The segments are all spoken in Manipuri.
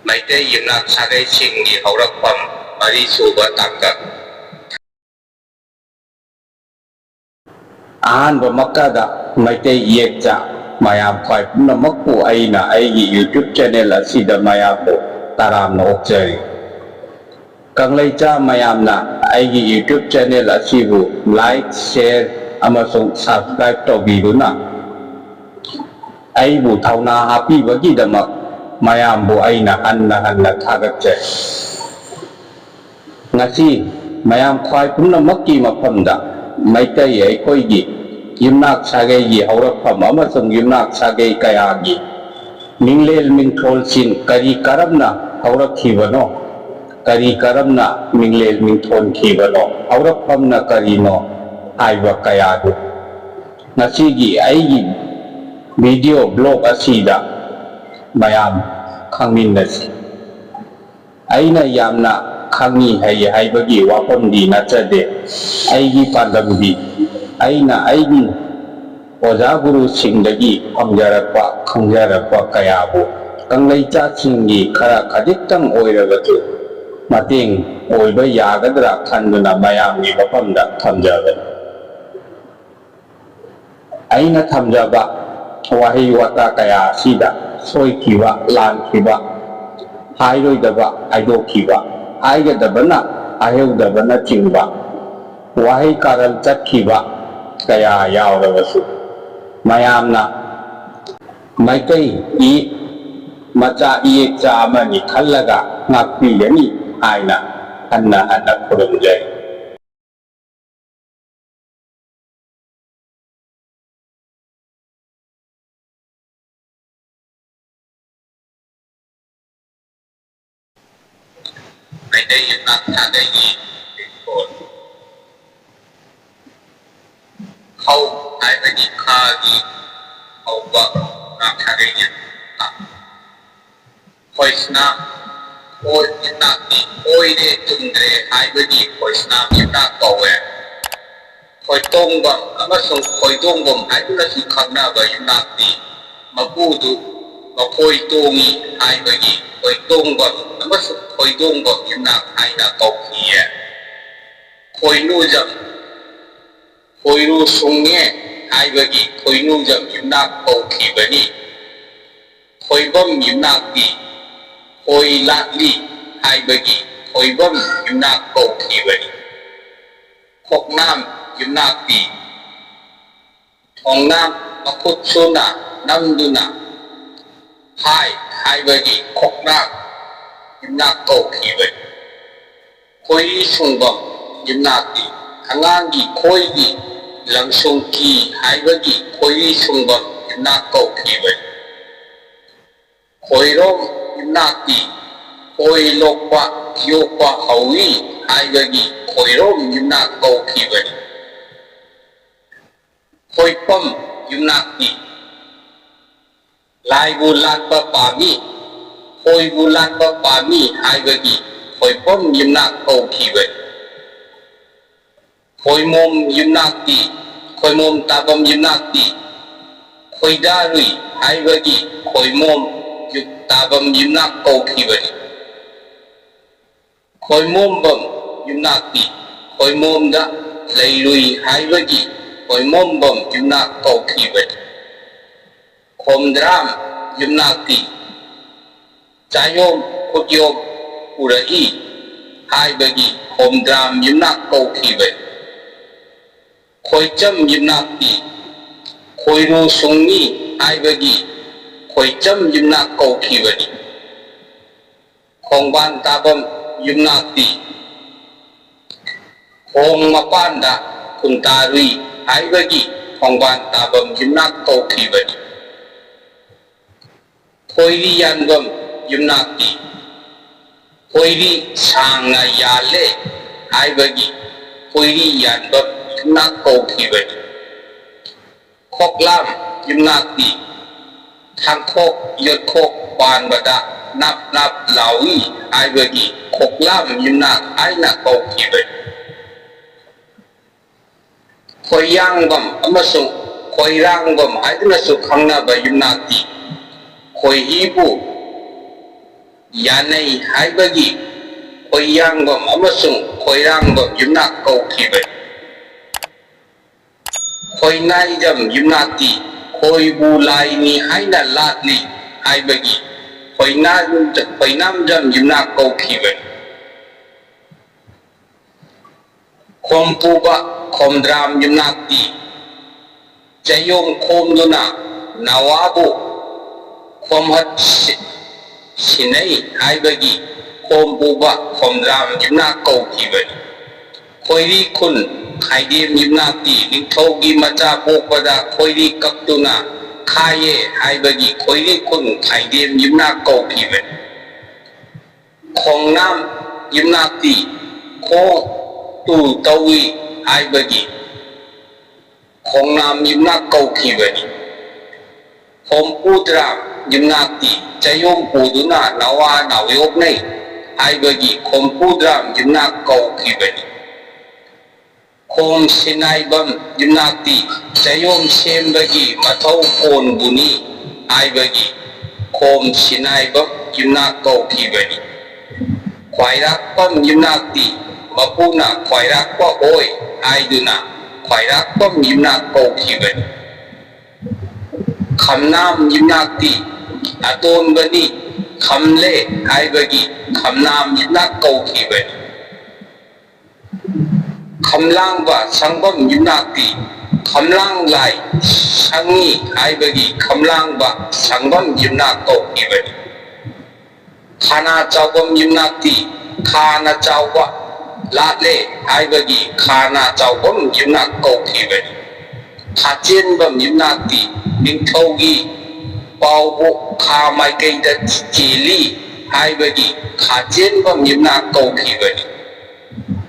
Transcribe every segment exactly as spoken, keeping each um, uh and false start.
ꯃꯩꯇꯩ ꯌꯨꯝꯅꯥꯛ ꯁꯥꯒꯩꯁꯤꯡꯒꯤ ꯍꯧꯔꯛꯐꯝ, ꯃꯔꯤꯁꯨꯕ ꯇꯥꯡꯀꯛ꯫ ꯑꯍꯥꯟꯕꯃꯛꯇꯗ ꯃꯩꯇꯩ ꯏꯌꯦꯛꯆꯥ ꯃꯌꯥꯝ ꯈ꯭ꯋꯥꯏ ꯄꯨꯝꯅꯃꯛꯄꯨ ꯑꯩꯅ ꯑꯩꯒꯤ YouTube channel ꯑꯁꯤꯗ ꯃꯌꯥꯝꯕꯨ ꯇꯔꯥꯝꯅ ꯑꯣꯛꯆꯔꯤ꯫ ꯀꯪꯂꯩꯆꯥ ꯃꯌꯥꯝꯅ ꯑꯩꯒꯤ YouTube channel ꯑꯁꯤꯕꯨ like, share ꯑꯃꯁꯨꯡ subscribe ꯇꯧꯕꯤꯗꯨꯅ ꯑꯩꯕꯨ ꯊꯧꯅꯥ ꯍꯥꯞꯄꯤꯕꯒꯤꯗꯃꯛ ꯃꯌꯥꯝꯕꯨ ꯑꯩꯅ ꯍꯟꯅ ꯍꯟꯅ ꯊꯥꯒꯠꯆꯔꯤ꯫ ꯉꯁꯤ ꯃꯌꯥꯝ ꯈ꯭ꯋꯥꯏ ꯄꯨꯝꯅꯃꯛꯀꯤ ꯃꯐꯝꯗ ꯃꯩꯇꯩ ꯑꯩꯈꯣꯏꯒꯤ ꯌꯨꯝꯅꯥꯛ ꯁꯥꯒꯩꯒꯤ ꯍꯧꯔꯛꯐꯝ ꯑꯃꯁꯨꯡ ꯌꯨꯝꯅꯥꯛ ꯁꯥꯒꯩ ꯀꯌꯥꯒꯤ ꯃꯤꯡꯂꯦꯜ ꯃꯤꯡꯊꯣꯜꯁꯤꯡ ꯀꯔꯤ ꯀꯔꯝꯅ ꯍꯧꯔꯛꯈꯤꯕꯅꯣ, ꯀꯔꯤ ꯀꯔꯝꯅ ꯃꯤꯡꯂꯦꯜ ꯃꯤꯡꯊꯣꯟꯈꯤꯕꯅꯣ, ꯍꯧꯔꯛꯐꯝꯅ ꯀꯔꯤꯅꯣ ꯍꯥꯏꯕ ꯀꯌꯥꯗꯨ ꯉꯁꯤꯒꯤ ꯑꯩꯒꯤ video blog ꯑꯁꯤꯗ ꯃꯌꯥꯝ ꯈꯪꯃꯤꯟꯅꯁꯤ꯫ ꯑꯩꯅ ꯌꯥꯝꯅ ꯈꯪꯉꯤ ꯍꯩ ꯍꯥꯏꯕꯒꯤ ꯋꯥꯐꯝꯗꯤ ꯅꯠꯆꯗꯦ꯫ ꯑꯩꯒꯤ ꯄꯥꯟꯗꯝꯗꯤ ꯑꯩꯅ ꯑꯩꯒꯤ ꯑꯣꯖꯥ ꯒꯨꯔꯨꯁꯤꯡꯗꯒꯤ ꯐꯪꯖꯔꯛꯄ, ꯈꯪꯖꯔꯛꯄ ꯀꯌꯥꯕꯨ ꯀꯪꯂꯩꯆꯥꯁꯤꯡꯒꯤ ꯈꯔ ꯈꯖꯤꯛꯇꯪ ꯑꯣꯏꯔꯕꯁꯨ ꯃꯇꯦꯡ ꯑꯣꯏꯕ ꯌꯥꯒꯗ꯭ꯔꯥ ꯈꯟꯗꯨꯅ ꯃꯌꯥꯝꯒꯤ ꯃꯐꯝꯗ ꯊꯝꯖꯕꯅꯤ꯫ ꯑꯩꯅ ꯊꯝꯖꯕ ꯋꯥꯍꯩ ꯋꯥꯇꯥ ꯀꯌꯥ ꯑꯁꯤꯗ ꯁꯣꯏꯈꯤꯕ, ꯂꯥꯟꯈꯤꯕ, ꯍꯥꯏꯔꯣꯏꯗꯕ ꯍꯥꯏꯗꯣꯛꯈꯤꯕ, ꯍꯥꯏꯒꯗꯕꯅ ꯍꯥꯏꯍꯧꯗꯕꯅꯆꯤꯡꯕ ꯋꯥꯍꯩ ꯀꯥꯔꯟ ꯆꯠꯈꯤꯕ ꯀꯌꯥ ꯌꯥꯎꯔꯕꯁꯨ, ꯃꯌꯥꯝꯅ ꯃꯩꯇꯩ ꯏ ꯃꯆꯥ ꯏꯌꯦꯛꯆꯥ ꯑꯃꯅꯤ ꯈꯜꯂꯒ ꯉꯥꯛꯄꯤꯒꯅꯤ ꯍꯥꯏꯅ ꯍꯟꯅ ꯍꯟꯅ ꯈꯨꯔꯨꯝꯖꯔꯤ꯫ ꯃꯩꯇꯩ ꯌꯨꯝꯅꯥꯛ ꯁꯥꯒꯩꯒꯤ ꯃꯤꯡꯊꯣꯜ꯫ ꯈꯧ ꯍꯥꯏꯕꯗꯤ ꯈꯥꯒꯤ ꯍꯧꯕ ꯌꯨꯝꯅꯥꯛ ꯁꯥꯒꯩꯅꯤ꯫ ꯈꯣꯏꯁꯅꯥ, ꯈꯣꯏ ꯌꯨꯝꯅꯥꯛꯇꯤ ꯑꯣꯏꯔꯦ ꯆꯨꯝꯗ꯭ꯔꯦ ꯍꯥꯏꯕꯒꯤ ꯈꯣꯏꯁꯅꯥ ꯌꯨꯝꯅꯥꯛ ꯀꯧꯋꯦ꯫ ꯈꯣꯏꯇꯣꯡꯕꯝ ꯑꯃꯁꯨꯡ ꯈꯣꯏꯗꯣꯡꯕꯝ ꯍꯥꯏꯗꯨꯅꯁꯨ ꯈꯪꯅꯕ ꯌꯨꯝꯅꯥꯛꯇꯤ ꯃꯄꯨꯗꯨ, ꯃꯈꯣꯏ ꯇꯣꯡꯏ ꯍꯥꯏꯕꯒꯤ ꯈꯣꯏꯇꯣꯡꯕꯝ ꯑꯃꯁꯨꯡ ꯈꯣꯏꯗꯣꯡꯕꯝ ꯌꯨꯝꯅꯥꯛ ꯍꯥꯏꯅ ꯀꯧꯈꯤꯌꯦ꯫ ꯈꯣꯏꯅꯨꯖꯝ, ꯈꯣꯏꯔꯨ ꯁꯨꯡꯉꯦ ꯍꯥꯏꯕꯒꯤ ꯈꯣꯏꯅꯨꯖꯝ ꯌꯨꯝꯅꯥꯛ ꯀꯧꯈꯤꯕꯅꯤ꯫ ꯈꯣꯏꯕꯝ ꯌꯨꯝꯅꯥꯛꯇꯤ ꯈꯣꯏ ꯂꯥꯠꯂꯤ ꯍꯥꯏꯕꯒꯤ ꯈꯣꯏꯕꯝ ꯌꯨꯝꯅꯥꯛ ꯀꯧꯈꯤꯕꯅꯤ꯫ ꯈꯣꯛꯅꯥꯝ ꯌꯨꯝꯅꯥꯛꯇꯤ ꯈꯣꯡꯅꯥꯝ ꯃꯈꯨꯠ ꯁꯨꯅ ꯅꯝꯗꯨꯅ ꯍꯥꯏ ꯍꯥꯏꯕꯒꯤ ꯈꯣꯛꯅꯥꯝ ꯌꯨꯝꯅꯥꯛ ꯀꯧꯈꯤꯕꯅꯤ꯫ ꯈꯣꯏꯔꯤ ꯁꯨꯡꯕꯝ ꯌꯨꯝꯅꯥꯛꯇꯤ ꯑꯉꯥꯡꯒꯤ ꯈꯣꯏꯒꯤ ꯂꯪꯁꯨꯡ ꯀꯤ ꯍꯥꯏꯕꯒꯤ ꯈꯣꯏꯔꯤ ꯁꯨꯡꯕꯝ ꯌꯨꯝꯅꯥꯛ ꯀꯧꯈꯤꯕꯅꯤ꯫ ꯈꯣꯏꯔꯣꯝ ꯌꯨꯝꯅꯥꯛꯇꯤ ꯈꯣꯏ ꯂꯣꯛꯄ ꯌꯣꯛꯄ ꯍꯧꯏ ꯍꯥꯏꯕꯒꯤ ꯈꯣꯏꯔꯣꯝ ꯌꯨꯝꯅꯥꯛ ꯀꯧꯈꯤꯕꯅꯤ꯫ ꯈꯣꯏꯄꯝ ꯌꯨꯝꯅꯥꯛꯇꯤ ꯂꯥꯏꯕꯨ ꯂꯥꯠꯄ ꯄꯥꯝꯃꯤ, ꯈꯣꯏꯕꯨ ꯂꯥꯠꯄ ꯄꯥꯝꯃꯤ ꯍꯥꯏꯕꯒꯤ ꯈꯣꯏꯄꯝ ꯌꯨꯝꯅꯥꯛ ꯀꯧꯈꯤꯕꯅꯤ꯫ ꯈꯣꯏꯃꯣꯝ ꯌꯨꯝꯅꯥꯛꯇꯤ, ꯈꯣꯏꯃꯣꯝ ꯇꯥꯕꯝ ꯌꯨꯝꯅꯥꯛꯇꯤ ꯈꯣꯏꯗꯥꯔꯨꯏ ꯍꯥꯏꯕꯒꯤ ꯈꯣꯏꯃꯣꯝ ꯌꯨ-, ꯇꯥꯕꯝ ꯌꯨꯝꯅꯥꯛ ꯀꯧꯈꯤꯕꯅꯤ꯫ ꯈꯣꯏꯃꯣꯝꯕꯝ ꯌꯨꯝꯅꯥꯛꯇꯤ ꯈꯣꯏꯃꯣꯝꯗ ꯂꯩꯔꯨꯏ ꯍꯥꯏꯕꯒꯤ ꯈꯣꯏꯃꯣꯝꯕꯝ ꯌꯨꯝꯅꯥꯛ ꯀꯧꯈꯤꯕꯅꯤ꯫ ꯈꯣꯝꯗ꯭ꯔꯥꯝ ꯌꯨꯝꯅꯥꯛꯇꯤ ꯆꯥꯌꯣꯝ ꯈꯨꯠꯌꯣꯝ ꯄꯨꯔꯛꯏ ꯍꯥꯏꯕꯒꯤ ꯈꯣꯝꯗ꯭ꯔꯥꯝ ꯌꯨꯝꯅꯥꯛ ꯀꯧꯈꯤꯕꯅꯤ꯫ ꯈꯣꯏꯆꯝ ꯌꯨꯝꯅꯥꯛꯇꯤ ꯈꯣꯏꯔꯨ ꯁꯨꯡꯉꯤ ꯍꯥꯏꯕꯒꯤ ꯈꯣꯏꯆꯝ ꯌꯨꯝꯅꯥꯛ ꯀꯧꯈꯤꯕꯅꯤ꯫ ꯈꯣꯡꯕꯥꯟ ꯇꯥꯕꯝ ꯌꯨꯝꯅꯥꯛꯇꯤ ꯈꯣꯡ ꯃꯄꯥꯟꯗ ꯈꯨꯟꯇꯥꯔꯨꯏ ꯍꯥꯏꯕꯒꯤ ꯈꯣꯡꯕꯥꯟ ꯇꯥꯕꯝ ꯌꯨꯝꯅꯥꯛ ꯀꯧꯈꯤꯕꯅꯤ꯫ ꯈꯣꯏꯔꯤ ꯌꯥꯟꯕꯝ ꯌꯨꯝꯅꯥꯛꯇꯤ ꯈꯣꯏꯔꯤ ꯁꯥꯡꯅ ꯌꯥꯜꯂꯦ ꯍꯥꯏꯕꯒꯤ ꯈꯣꯏꯔꯤ ꯌꯥꯟꯕꯝ ꯌꯨꯝꯅꯥꯛ ꯀꯧꯈꯤꯕꯅꯤ꯫ ꯈꯣꯛꯂꯥꯝ ꯌꯨꯝꯅꯥꯛꯇꯤ ꯊꯥꯡꯈꯣꯛ ꯌꯣꯠꯈꯣꯛ ꯄꯥꯟꯕꯗ ꯅꯥꯞ ꯅꯥꯞ ꯂꯥꯎꯏ ꯍꯥꯏꯕꯒꯤ ꯈꯣꯛꯂꯥꯝ ꯌꯨꯝꯅꯥꯛ ꯍꯥꯏꯅ ꯀꯧꯈꯤꯕꯅꯤ꯫ ꯈꯣꯏꯌꯥꯡꯕꯝ ꯑꯃꯁꯨꯡ ꯈꯣꯏꯔꯥꯡꯕꯝ ꯍꯥꯏꯗꯨꯅꯁꯨ ꯈꯪꯅꯕ ꯌꯨꯝꯅꯥꯛꯇꯤ ꯈꯣꯏꯍꯤꯕꯨ ꯌꯥꯅꯩ ꯍꯥꯏꯕꯒꯤ ꯈꯣꯏꯌꯥꯡꯕꯝ ꯑꯃꯁꯨꯡ ꯈꯣꯏꯔꯥꯡꯕꯝ ꯌꯨꯝꯅꯥꯛ ꯀꯧꯈꯤꯕꯅꯤ꯫ ꯈꯣꯏꯅꯥꯏꯖꯝ ꯌꯨꯝꯅꯥꯛꯇꯤ ꯈꯣꯏꯕꯨ ꯂꯥꯏꯅꯤ ꯍꯥꯏꯅ ꯂꯥꯠꯂꯤ ꯍꯥꯏꯕꯒꯤ ꯈꯣꯏꯅꯥ-, ꯈꯣꯏꯅꯥꯝꯖꯝ ꯌꯨꯝꯅꯥꯛ ꯀꯧꯈꯤꯕꯅꯤ꯫ ꯈꯣꯝꯄꯨꯕ ꯈꯣꯝꯗ꯭ꯔꯥꯝ ꯌꯨꯝꯅꯥꯛꯇꯤ ꯆꯌꯣꯝ ꯈꯣꯝꯗꯨꯅ ꯅꯋꯥꯕꯨ ꯈꯣꯝꯍꯠ-, ꯁꯤꯟꯅꯩ ꯍꯥꯏꯕꯒꯤ ꯈꯣꯝꯄꯨꯕ ꯈꯣꯝꯗ꯭ꯔꯥꯝ ꯌꯨꯝꯅꯥꯛ ꯀꯧꯈꯤꯕꯅꯤ꯫ ꯈꯣꯏꯔꯤ ꯈꯨꯟ ꯈꯥꯏꯗꯦꯝ ꯌꯨꯝꯅꯥꯛꯇꯤ ꯅꯤꯡꯊꯧꯒꯤ ꯃꯆꯥ ꯄꯣꯛꯄꯗ ꯈꯣꯏꯔꯤ ꯀꯛꯇꯨꯅ ꯈꯥꯏꯌꯦ ꯍꯥꯏꯕꯒꯤ ꯈꯣꯏꯔꯤ ꯈꯨꯟ ꯈꯥꯏꯗꯦꯝ ꯌꯨꯝꯅꯥꯛ ꯀꯧꯈꯤꯕꯅꯤ꯫ ꯈꯣꯡꯅꯥꯝ ꯌꯨꯝꯅꯥꯛꯇꯤ ꯈꯣꯡ ꯇꯨ ꯇꯧꯏ ꯍꯥꯏꯕꯒꯤ ꯈꯣꯡꯅꯥꯝ ꯌꯨꯝꯅꯥꯛ ꯀꯧꯈꯤꯕꯅꯤ꯫ ꯈꯣꯝꯄꯨꯗ꯭ꯔꯥꯝ ꯌꯨꯝꯅꯥꯛꯇꯤ ꯆꯌꯣꯝ ꯄꯨꯗꯨꯅ ꯅꯋꯥ ꯅꯥꯎꯌꯣꯛꯅꯩ ꯍꯥꯏꯕꯒꯤ ꯈꯣꯝꯄꯨꯗ꯭ꯔꯥꯝ ꯌꯨꯝꯅꯥꯛ ꯀꯧꯈꯤꯕꯅꯤ꯫ ꯈꯣꯝ ꯁꯤꯟꯅꯥꯏꯕꯝ ꯌꯨꯝꯅꯥꯛꯇꯤ ꯆꯌꯣꯝ ꯁꯦꯝꯕꯒꯤ ꯃꯊꯧ ꯀꯣꯟꯕꯨꯅꯤ ꯍꯥꯏꯕꯒꯤ ꯈꯣꯝ ꯁꯤꯟꯅꯥꯏꯕꯝ ꯌꯨꯝꯅꯥꯛ ꯀꯧꯈꯤꯕꯅꯤ꯫ ꯈ꯭ꯋꯥꯏꯔꯥꯛꯄꯝ ꯌꯨꯝꯅꯥꯛꯇꯤ ꯃꯄꯨꯅ ꯈ꯭ꯋꯥꯏꯔꯥꯛꯄ ꯑꯣꯏ ꯍꯥꯏꯗꯨꯅ ꯈ꯭ꯋꯥꯏꯔꯥꯛꯄꯝ ꯌꯨꯝꯅꯥꯛ ꯀꯧꯈꯤꯕꯅꯤ꯫ ꯈꯝꯅꯥꯝ ꯌꯨꯝꯅꯥꯛꯇꯤ ꯑꯇꯣꯟꯕꯅꯤ ꯈꯝꯂꯦ ꯍꯥꯏꯕꯒꯤ ꯈꯝꯅꯥꯝ ꯌꯨꯝꯅꯥꯛ ꯀꯧꯈꯤꯕꯅꯤ꯫ ꯈꯝꯂꯥꯡꯕ ꯁꯪꯕꯝ ꯌꯨꯝꯅꯥꯛꯇꯤ ꯈꯝꯂꯥꯡ ꯂꯥꯏ ꯁꯪꯉꯤ ꯍꯥꯏꯕꯒꯤ ꯈꯝꯂꯥꯡꯕ ꯁꯪꯕꯝ ꯌꯨꯝꯅꯥꯛ ꯀꯧꯈꯤꯕꯅꯤ꯫ ꯈꯥꯅꯥ ꯆꯥꯎꯕꯝ ꯌꯨꯝꯅꯥꯛꯇꯤ ꯈꯥꯅ ꯆꯥꯎꯕ ꯂꯥꯠꯂꯦ ꯍꯥꯏꯕꯒꯤ ꯈꯥꯅꯥ ꯆꯥꯎꯕꯝ ꯌꯨꯝꯅꯥꯛ ꯀꯧꯈꯤꯕꯅꯤ꯫ ꯈꯥꯆꯦꯟꯕꯝ ꯌꯨꯝꯅꯥꯛꯇꯤ ꯅꯤꯡꯊꯧꯒꯤ ꯄꯥꯎꯕꯨ ꯈꯥ ꯃꯥꯏꯀꯩꯗ ꯆꯦꯜꯂꯤ ꯍꯥꯏꯕꯒꯤ ꯈꯥꯆꯦꯟꯕꯝ ꯌꯨꯝꯅꯥꯛ ꯀꯧꯈꯤꯕꯅꯤ꯫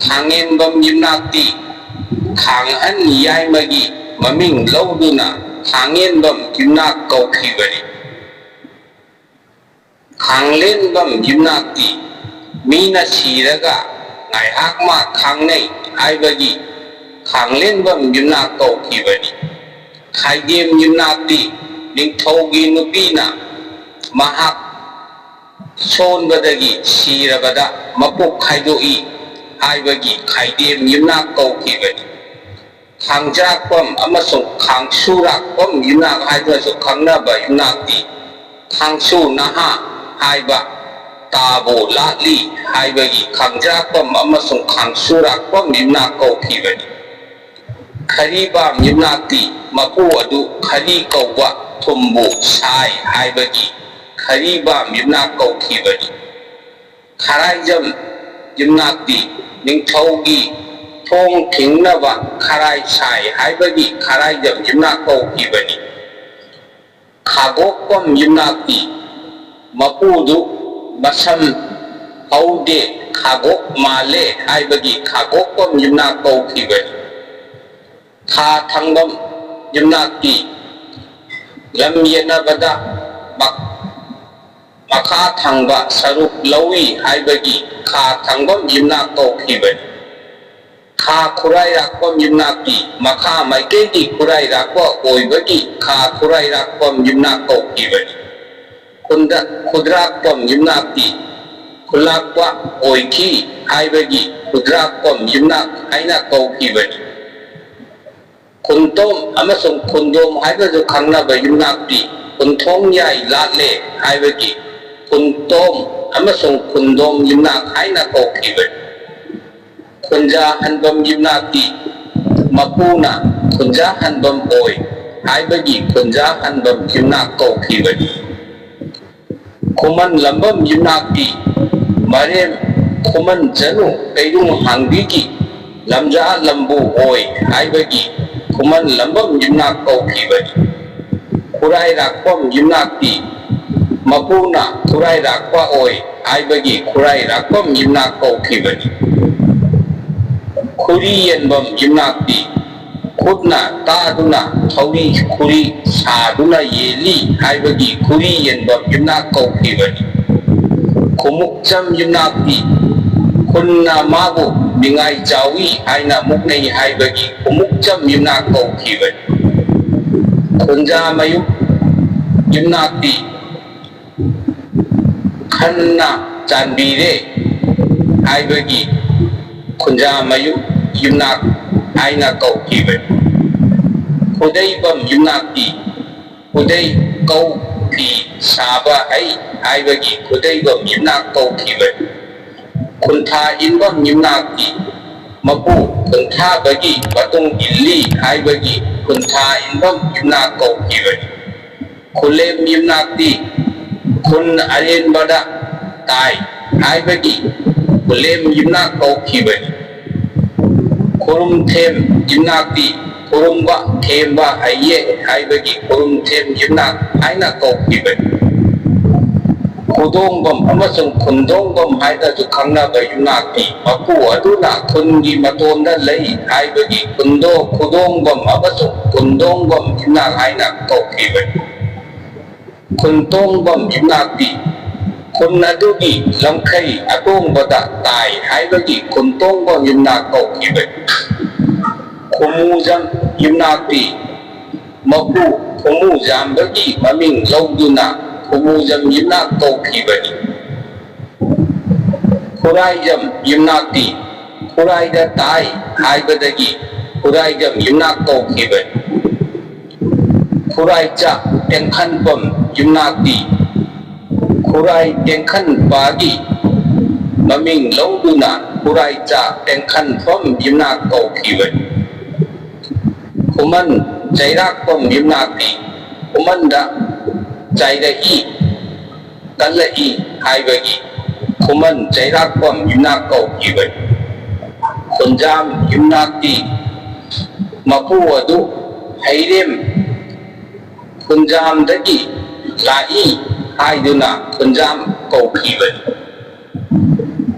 ꯈꯥꯡꯉꯦꯟꯕꯝ ꯌꯨꯝꯅꯥꯛꯇꯤ ꯈꯥꯡꯍꯟ ꯌꯥꯏꯃꯒꯤ ꯃꯃꯤꯡ ꯂꯧꯗꯨꯅ ꯈꯥꯡꯉꯦꯟꯕꯝ ꯌꯨꯝꯅꯥꯛ ꯀꯧꯈꯤꯕꯅꯤ꯫ ꯈꯥꯡꯂꯦꯟꯕꯝ ꯌꯨꯝꯅꯥꯛꯇꯤ ꯃꯤꯅ ꯁꯤꯔꯒ ꯉꯥꯏꯍꯥꯛ ꯃꯥ ꯈꯥꯡꯅꯩ ꯍꯥꯏꯕꯒꯤ ꯈꯥꯡꯂꯦꯟꯕꯝ ꯌꯨꯝꯅꯥꯛ ꯀꯧꯈꯤꯕꯅꯤ꯫ ꯈꯥꯏꯗꯦꯝ ꯌꯨꯝꯅꯥꯛꯇꯤ ꯅꯤꯡꯊꯧꯒꯤ ꯅꯨꯄꯤꯅ ꯃꯍꯥꯛ ꯁꯣꯟꯕꯗꯒꯤ ꯁꯤꯔꯕꯗ ꯃꯄꯨꯛ ꯈꯥꯏꯗꯣꯛꯏ ꯍꯥꯏꯕꯒꯤ ꯈꯥꯏꯗꯦꯝ ꯌꯨꯝꯅꯥꯛ ꯀꯧꯈꯤꯕꯅꯤ꯫ ꯈꯥꯡꯖꯥꯛꯄꯝ ꯑꯃꯁꯨꯡ ꯈꯥꯡꯁꯨꯔꯥꯛꯄꯝ ꯌꯨꯝꯅꯥꯛ ꯍꯥꯏꯗꯨꯅꯁꯨ ꯈꯪꯅꯕ ꯌꯨꯝꯅꯥꯛꯇꯤ ꯈꯥꯡꯁꯨ ꯅꯍꯥ ꯍꯥꯏꯕ ꯇꯥꯕꯨ ꯂꯥꯠꯂꯤ ꯍꯥꯏꯕꯒꯤ ꯈꯥꯡꯖꯥꯛꯄꯝ ꯑꯃꯁꯨꯡ ꯈꯥꯡꯁꯨꯔꯥꯛꯄꯝ ꯌꯨꯝꯅꯥꯛ ꯀꯧꯈꯤꯕꯅꯤ꯫ ꯈꯔꯤꯕꯥꯝ ꯌꯨꯝꯅꯥꯛꯇꯤ ꯃꯄꯨ ꯑꯗꯨ ꯈꯔꯤ ꯀꯧꯕ ꯊꯨꯝꯕꯨ ꯁꯥꯏ ꯍꯥꯏꯕꯒꯤ ꯈꯔꯤꯕꯥꯝ ꯌꯨꯝꯅꯥꯛ ꯀꯧꯈꯤꯕꯅꯤ꯫ ꯈꯔꯥꯏꯖꯝ ꯌꯨꯝꯅꯥꯛꯇꯤ ꯅꯤꯡꯊꯧꯒꯤ ꯊꯣꯡ ꯊꯤꯡꯅꯕ ꯈꯔꯥꯏ ꯁꯥꯏ ꯍꯥꯏꯕꯒꯤ ꯈꯔꯥꯏꯖꯝ ꯌꯨꯝꯅꯥꯛ ꯀꯧꯈꯤꯕꯅꯤ꯫ ꯈꯥꯒꯣꯛꯄꯝ ꯌꯨꯝꯅꯥꯛꯇꯤ ꯃꯄꯨꯗꯨ ꯃꯁꯝ ꯍꯧꯗꯦ, ꯈꯥꯒꯣꯛ ꯃꯥꯜꯂꯦ ꯍꯥꯏꯕꯒꯤ ꯈꯥꯒꯣꯛꯄꯝ ꯌꯨꯝꯅꯥꯛ ꯀꯧꯈꯤꯕꯅꯤ꯫ ꯈꯥ ꯊꯪꯕꯝ ꯌꯨꯝꯅꯥꯛꯇꯤ ꯂꯝ ꯌꯦꯟꯅꯕꯗ ꯃꯛ-, ꯃꯈꯥ ꯊꯪꯕ ꯁꯔꯨꯛ ꯂꯧꯏ ꯍꯥꯏꯕꯒꯤ ꯈꯥ ꯊꯪꯕꯝ ꯌꯨꯝꯅꯥꯛ ꯀꯧꯈꯤꯕꯅꯤ꯫ ꯈꯥ ꯈꯨꯔꯥꯏꯔꯥꯛꯄꯝ ꯌꯨꯝꯅꯥꯛꯇꯤ ꯃꯈꯥ ꯃꯥꯏꯀꯩꯒꯤ ꯈꯨꯔꯥꯏꯔꯥꯛꯄ ꯑꯣꯏꯕꯒꯤ ꯈꯥ ꯈꯨꯔꯥꯏꯔꯥꯛꯄꯝ ꯌꯨꯝꯅꯥꯛ ꯀꯧꯈꯤꯕꯅꯤ꯫ ꯈꯨꯟꯗ-, ꯈꯨꯗ꯭ꯔꯥꯛꯄꯝ ꯌꯨꯝꯅꯥꯛꯇꯤ ꯈꯨꯜꯂꯥꯛꯄ ꯑꯣꯏꯈꯤ ꯍꯥꯏꯕꯒꯤ ꯈꯨꯗ꯭ꯔꯥꯛꯄꯝ ꯌꯨꯝꯅꯥꯛ ꯍꯥꯏꯅ ꯀꯧꯈꯤꯕꯅꯤ꯫ ꯈꯨꯟꯇꯣꯝ ꯑꯃꯁꯨꯡ ꯈꯨꯟꯗꯣꯝ ꯍꯥꯏꯅꯁꯨ ꯈꯪꯅꯕ ꯌꯨꯝꯅꯥꯛꯇꯤ ꯈꯨꯟꯊꯣꯡ ꯌꯥꯏ ꯂꯥꯠꯂꯦ ꯍꯥꯏꯕꯒꯤ ꯈꯨꯟꯇꯣꯝ ꯑꯃꯁꯨꯡ ꯈꯨꯟꯗꯣꯝ ꯌꯨꯝꯅꯥꯛ ꯍꯥꯏꯅ ꯀꯧꯈꯤꯕꯅꯤ꯫ ꯈꯨꯟꯖꯥ ꯍꯟꯕꯝ ꯌꯨꯝꯅꯥꯛꯇꯤ ꯃꯄꯨꯅ ꯈꯨꯟꯖꯥ ꯍꯟꯕꯝ ꯑꯣꯏ ꯍꯥꯏꯕꯒꯤ ꯈꯨꯟꯖꯥ ꯍꯟꯕꯝ ꯌꯨꯝꯅꯥꯛ ꯀꯧꯈꯤꯕꯅꯤ꯫ ꯈꯨꯃꯟ ꯂꯝꯕꯝ ꯌꯨꯝꯅꯥꯛꯇꯤ ꯃꯔꯦꯝ ꯈꯨꯃꯟ ꯆꯅꯨ ꯀꯩꯔꯨꯝ ꯍꯥꯡꯕꯤꯒꯤ ꯂꯝꯖꯥ ꯂꯝꯕꯨ ꯑꯣꯏ ꯍꯥꯏꯕꯒꯤ ꯈꯨꯃꯟ ꯂꯝꯕꯝ ꯌꯨꯝꯅꯥꯛ ꯀꯧꯈꯤꯕꯅꯤ꯫ ꯈꯨꯔꯥꯏꯔꯥꯛꯄꯝ ꯌꯨꯝꯅꯥꯛꯇꯤ ꯃꯄꯨꯅ ꯈꯨꯔꯥꯏꯔꯥꯛꯄ ꯑꯣꯏ ꯍꯥꯏꯕꯒꯤ ꯈꯨꯔꯥꯏꯔꯥꯛꯄꯝ ꯌꯨꯝꯅꯥꯛ ꯀꯧꯈꯤꯕꯅꯤ꯫ ꯈꯨꯔꯤ ꯌꯦꯟꯕꯝ ꯌꯨꯝꯅꯥꯛꯇꯤ ꯈꯨꯠꯅ ꯇꯥꯗꯨꯅ ꯊꯧꯔꯤ ꯈꯨꯔꯤ ꯁꯥꯗꯨꯅ ꯌꯦꯜꯂꯤ ꯍꯥꯏꯕꯒꯤ ꯈꯨꯔꯤ ꯌꯦꯟꯕꯝ ꯌꯨꯝꯅꯥꯛ ꯀꯧꯈꯤꯕꯅꯤ꯫ ꯈꯨꯃꯨꯛꯆꯝ ꯌꯨꯝꯅꯥꯛꯇꯤ ꯈꯨꯟꯅ ꯃꯥꯕꯨ ꯅꯤꯡꯉꯥꯏ ꯆꯥꯎꯏ ꯍꯥꯏꯅ ꯃꯨꯛꯅꯩ ꯍꯥꯏꯕꯒꯤ ꯈꯨꯃꯨꯛꯆꯝ ꯌꯨꯝꯅꯥꯛ ꯀꯧꯈꯤꯕꯅꯤ꯫ ꯈꯨꯟꯖꯥꯃꯌꯨꯝ ꯌꯨꯝꯅꯥꯛꯇꯤ ꯈꯟꯅ ꯆꯥꯟꯕꯤꯔꯦ ꯍꯥꯏꯕꯒꯤ ꯈꯨꯟꯖꯥꯃꯌꯨꯝ ꯌꯨꯝꯅꯥꯛ ꯍꯥꯏꯅ ꯀꯧꯈꯤꯕꯅꯤ꯫ ꯈꯨꯗꯩꯕꯝ ꯌꯨꯝꯅꯥꯛꯇꯤ ꯈꯨꯗꯩ ꯀꯧ ꯐꯤ ꯁꯥꯕ ꯍꯩ ꯍꯥꯏꯕꯒꯤ ꯈꯨꯗꯩꯕꯝ ꯌꯨꯝꯅꯥꯛ ꯀꯧꯈꯤꯕꯅꯤ꯫ ꯈꯨꯟꯊꯥ ꯏꯟꯕꯝ ꯌꯨꯝꯅꯥꯛꯇꯤ ꯃꯄꯨ ꯈꯨꯟꯊꯥꯕꯒꯤ ꯃꯇꯨꯡ ꯏꯜꯂꯤ ꯍꯥꯏꯕꯒꯤ ꯈꯨꯟꯊꯥ ꯏꯟꯕꯝ ꯌꯨꯝꯅꯥꯛ ꯀꯧꯈꯤꯕꯅꯤ꯫ ꯈꯨꯂꯦꯝ ꯌꯨꯝꯅꯥꯛꯇꯤ ꯈꯨꯟ ꯑꯔꯦꯝꯕꯗ ꯇꯥꯏ ꯍꯥꯏꯕꯒꯤ ꯈꯨꯂꯦꯝ ꯌꯨꯝꯅꯥꯛ ꯀꯧꯈꯤꯕꯅꯤ꯫ ꯈꯨꯔꯨꯝꯊꯦꯝ ꯌꯨꯝꯅꯥꯛꯇꯤ ꯈꯨꯔꯨꯝꯕ ꯊꯦꯝꯕ ꯍꯩꯌꯦ ꯍꯥꯏꯕꯒꯤ ꯈꯨꯔꯨꯝꯊꯦꯝ ꯌꯨꯝꯅꯥꯛ ꯍꯥꯏꯅ ꯀꯧꯈꯤꯕꯅꯤ꯫ ꯈꯨꯗꯣꯡꯕꯝ ꯑꯃꯁꯨꯡ ꯈꯨꯟꯗꯣꯡꯕꯝ ꯍꯥꯏꯅꯁꯨ ꯈꯪꯅꯕ ꯌꯨꯝꯅꯥꯛꯇꯤ ꯃꯄꯨ ꯑꯗꯨꯅ ꯈꯨꯟꯒꯤ ꯃꯇꯣꯟꯗ ꯂꯩ ꯍꯥꯏꯕꯒꯤ ꯈꯨꯟꯗꯣ-, ꯈꯨꯗꯣꯡꯕꯝ ꯑꯃꯁꯨꯡ ꯈꯨꯟꯗꯣꯡꯕꯝ ꯌꯨꯝꯅꯥꯛ ꯍꯥꯏꯅ ꯀꯧꯈꯤꯕꯅꯤ꯫ ꯈꯨꯟꯇꯣꯡꯕꯝ ꯌꯨꯝꯅꯥꯛꯇꯤ ꯈꯨꯟ ꯑꯗꯨꯒꯤ ꯂꯝꯈꯩ ꯑꯇꯣꯡꯕꯗ ꯇꯥꯏ ꯍꯥꯏꯕꯒꯤ ꯈꯨꯟꯇꯣꯡꯕꯝ ꯌꯨꯝꯅꯥꯛ ꯀꯧꯈꯤꯕꯅꯤ꯫ ꯈꯨꯃꯨꯖꯝ ꯌꯨꯝꯅꯥꯛꯇꯤ ꯃꯄꯨ ꯈꯨꯃꯨꯖꯥꯝꯕꯒꯤ ꯃꯃꯤꯡ ꯂꯧꯗꯨꯅ ꯈꯨꯃꯨꯖꯝ ꯌꯨꯝꯅꯥꯛ ꯀꯧꯈꯤꯕꯅꯤ꯫ ꯈꯨꯔꯥꯏꯖꯝ ꯌꯨꯝꯅꯥꯛꯇꯤ ꯈꯨꯔꯥꯏꯗ ꯇꯥꯏ ꯍꯥꯏꯕꯗꯒꯤ ꯈꯨꯔꯥꯏꯖꯝ ꯌꯨꯝꯅꯥꯛ ꯀꯧꯈꯤꯕꯅꯤ꯫ ꯈꯨꯔꯥꯏꯆꯥ ꯇꯦꯡꯈꯟꯐꯝ ꯌꯨꯝꯅꯥꯛꯇꯤ ꯈꯨꯔꯥꯏ ꯇꯦꯡꯈꯟꯄꯥꯒꯤ ꯃꯃꯤꯡ ꯂꯧꯗꯨꯅ ꯈꯨꯔꯥꯏꯆꯥ ꯇꯦꯡꯈꯟꯐꯝ ꯌꯨꯝꯅꯥꯛ ꯀꯧꯈꯤꯕꯅꯤ꯫ ꯈꯨꯃꯟ ꯆꯩꯔꯥꯛꯄꯝ ꯌꯨꯝꯅꯥꯛꯇꯤ ꯈꯨꯃꯟꯗ ꯆꯥꯏꯔꯛꯏ ꯀꯜꯂꯛꯏ ꯍꯥꯏꯕꯒꯤ ꯈꯨꯃꯟ ꯆꯩꯔꯥꯛꯄꯝ ꯌꯨꯝꯅꯥꯛ ꯀꯧꯈꯤꯕꯅꯤ꯫ ꯈꯨꯟꯖꯥꯝ ꯌꯨꯝꯅꯥꯛꯇꯤ ꯃꯄꯨ ꯑꯗꯨ ꯍꯩꯔꯦꯝ ꯈꯨꯟꯖꯥꯝꯗꯒꯤ ꯂꯥꯛꯏ ꯍꯥꯏꯗꯨꯅ ꯈꯨꯟꯖꯥꯝ ꯀꯧꯈꯤꯕꯅꯤ꯫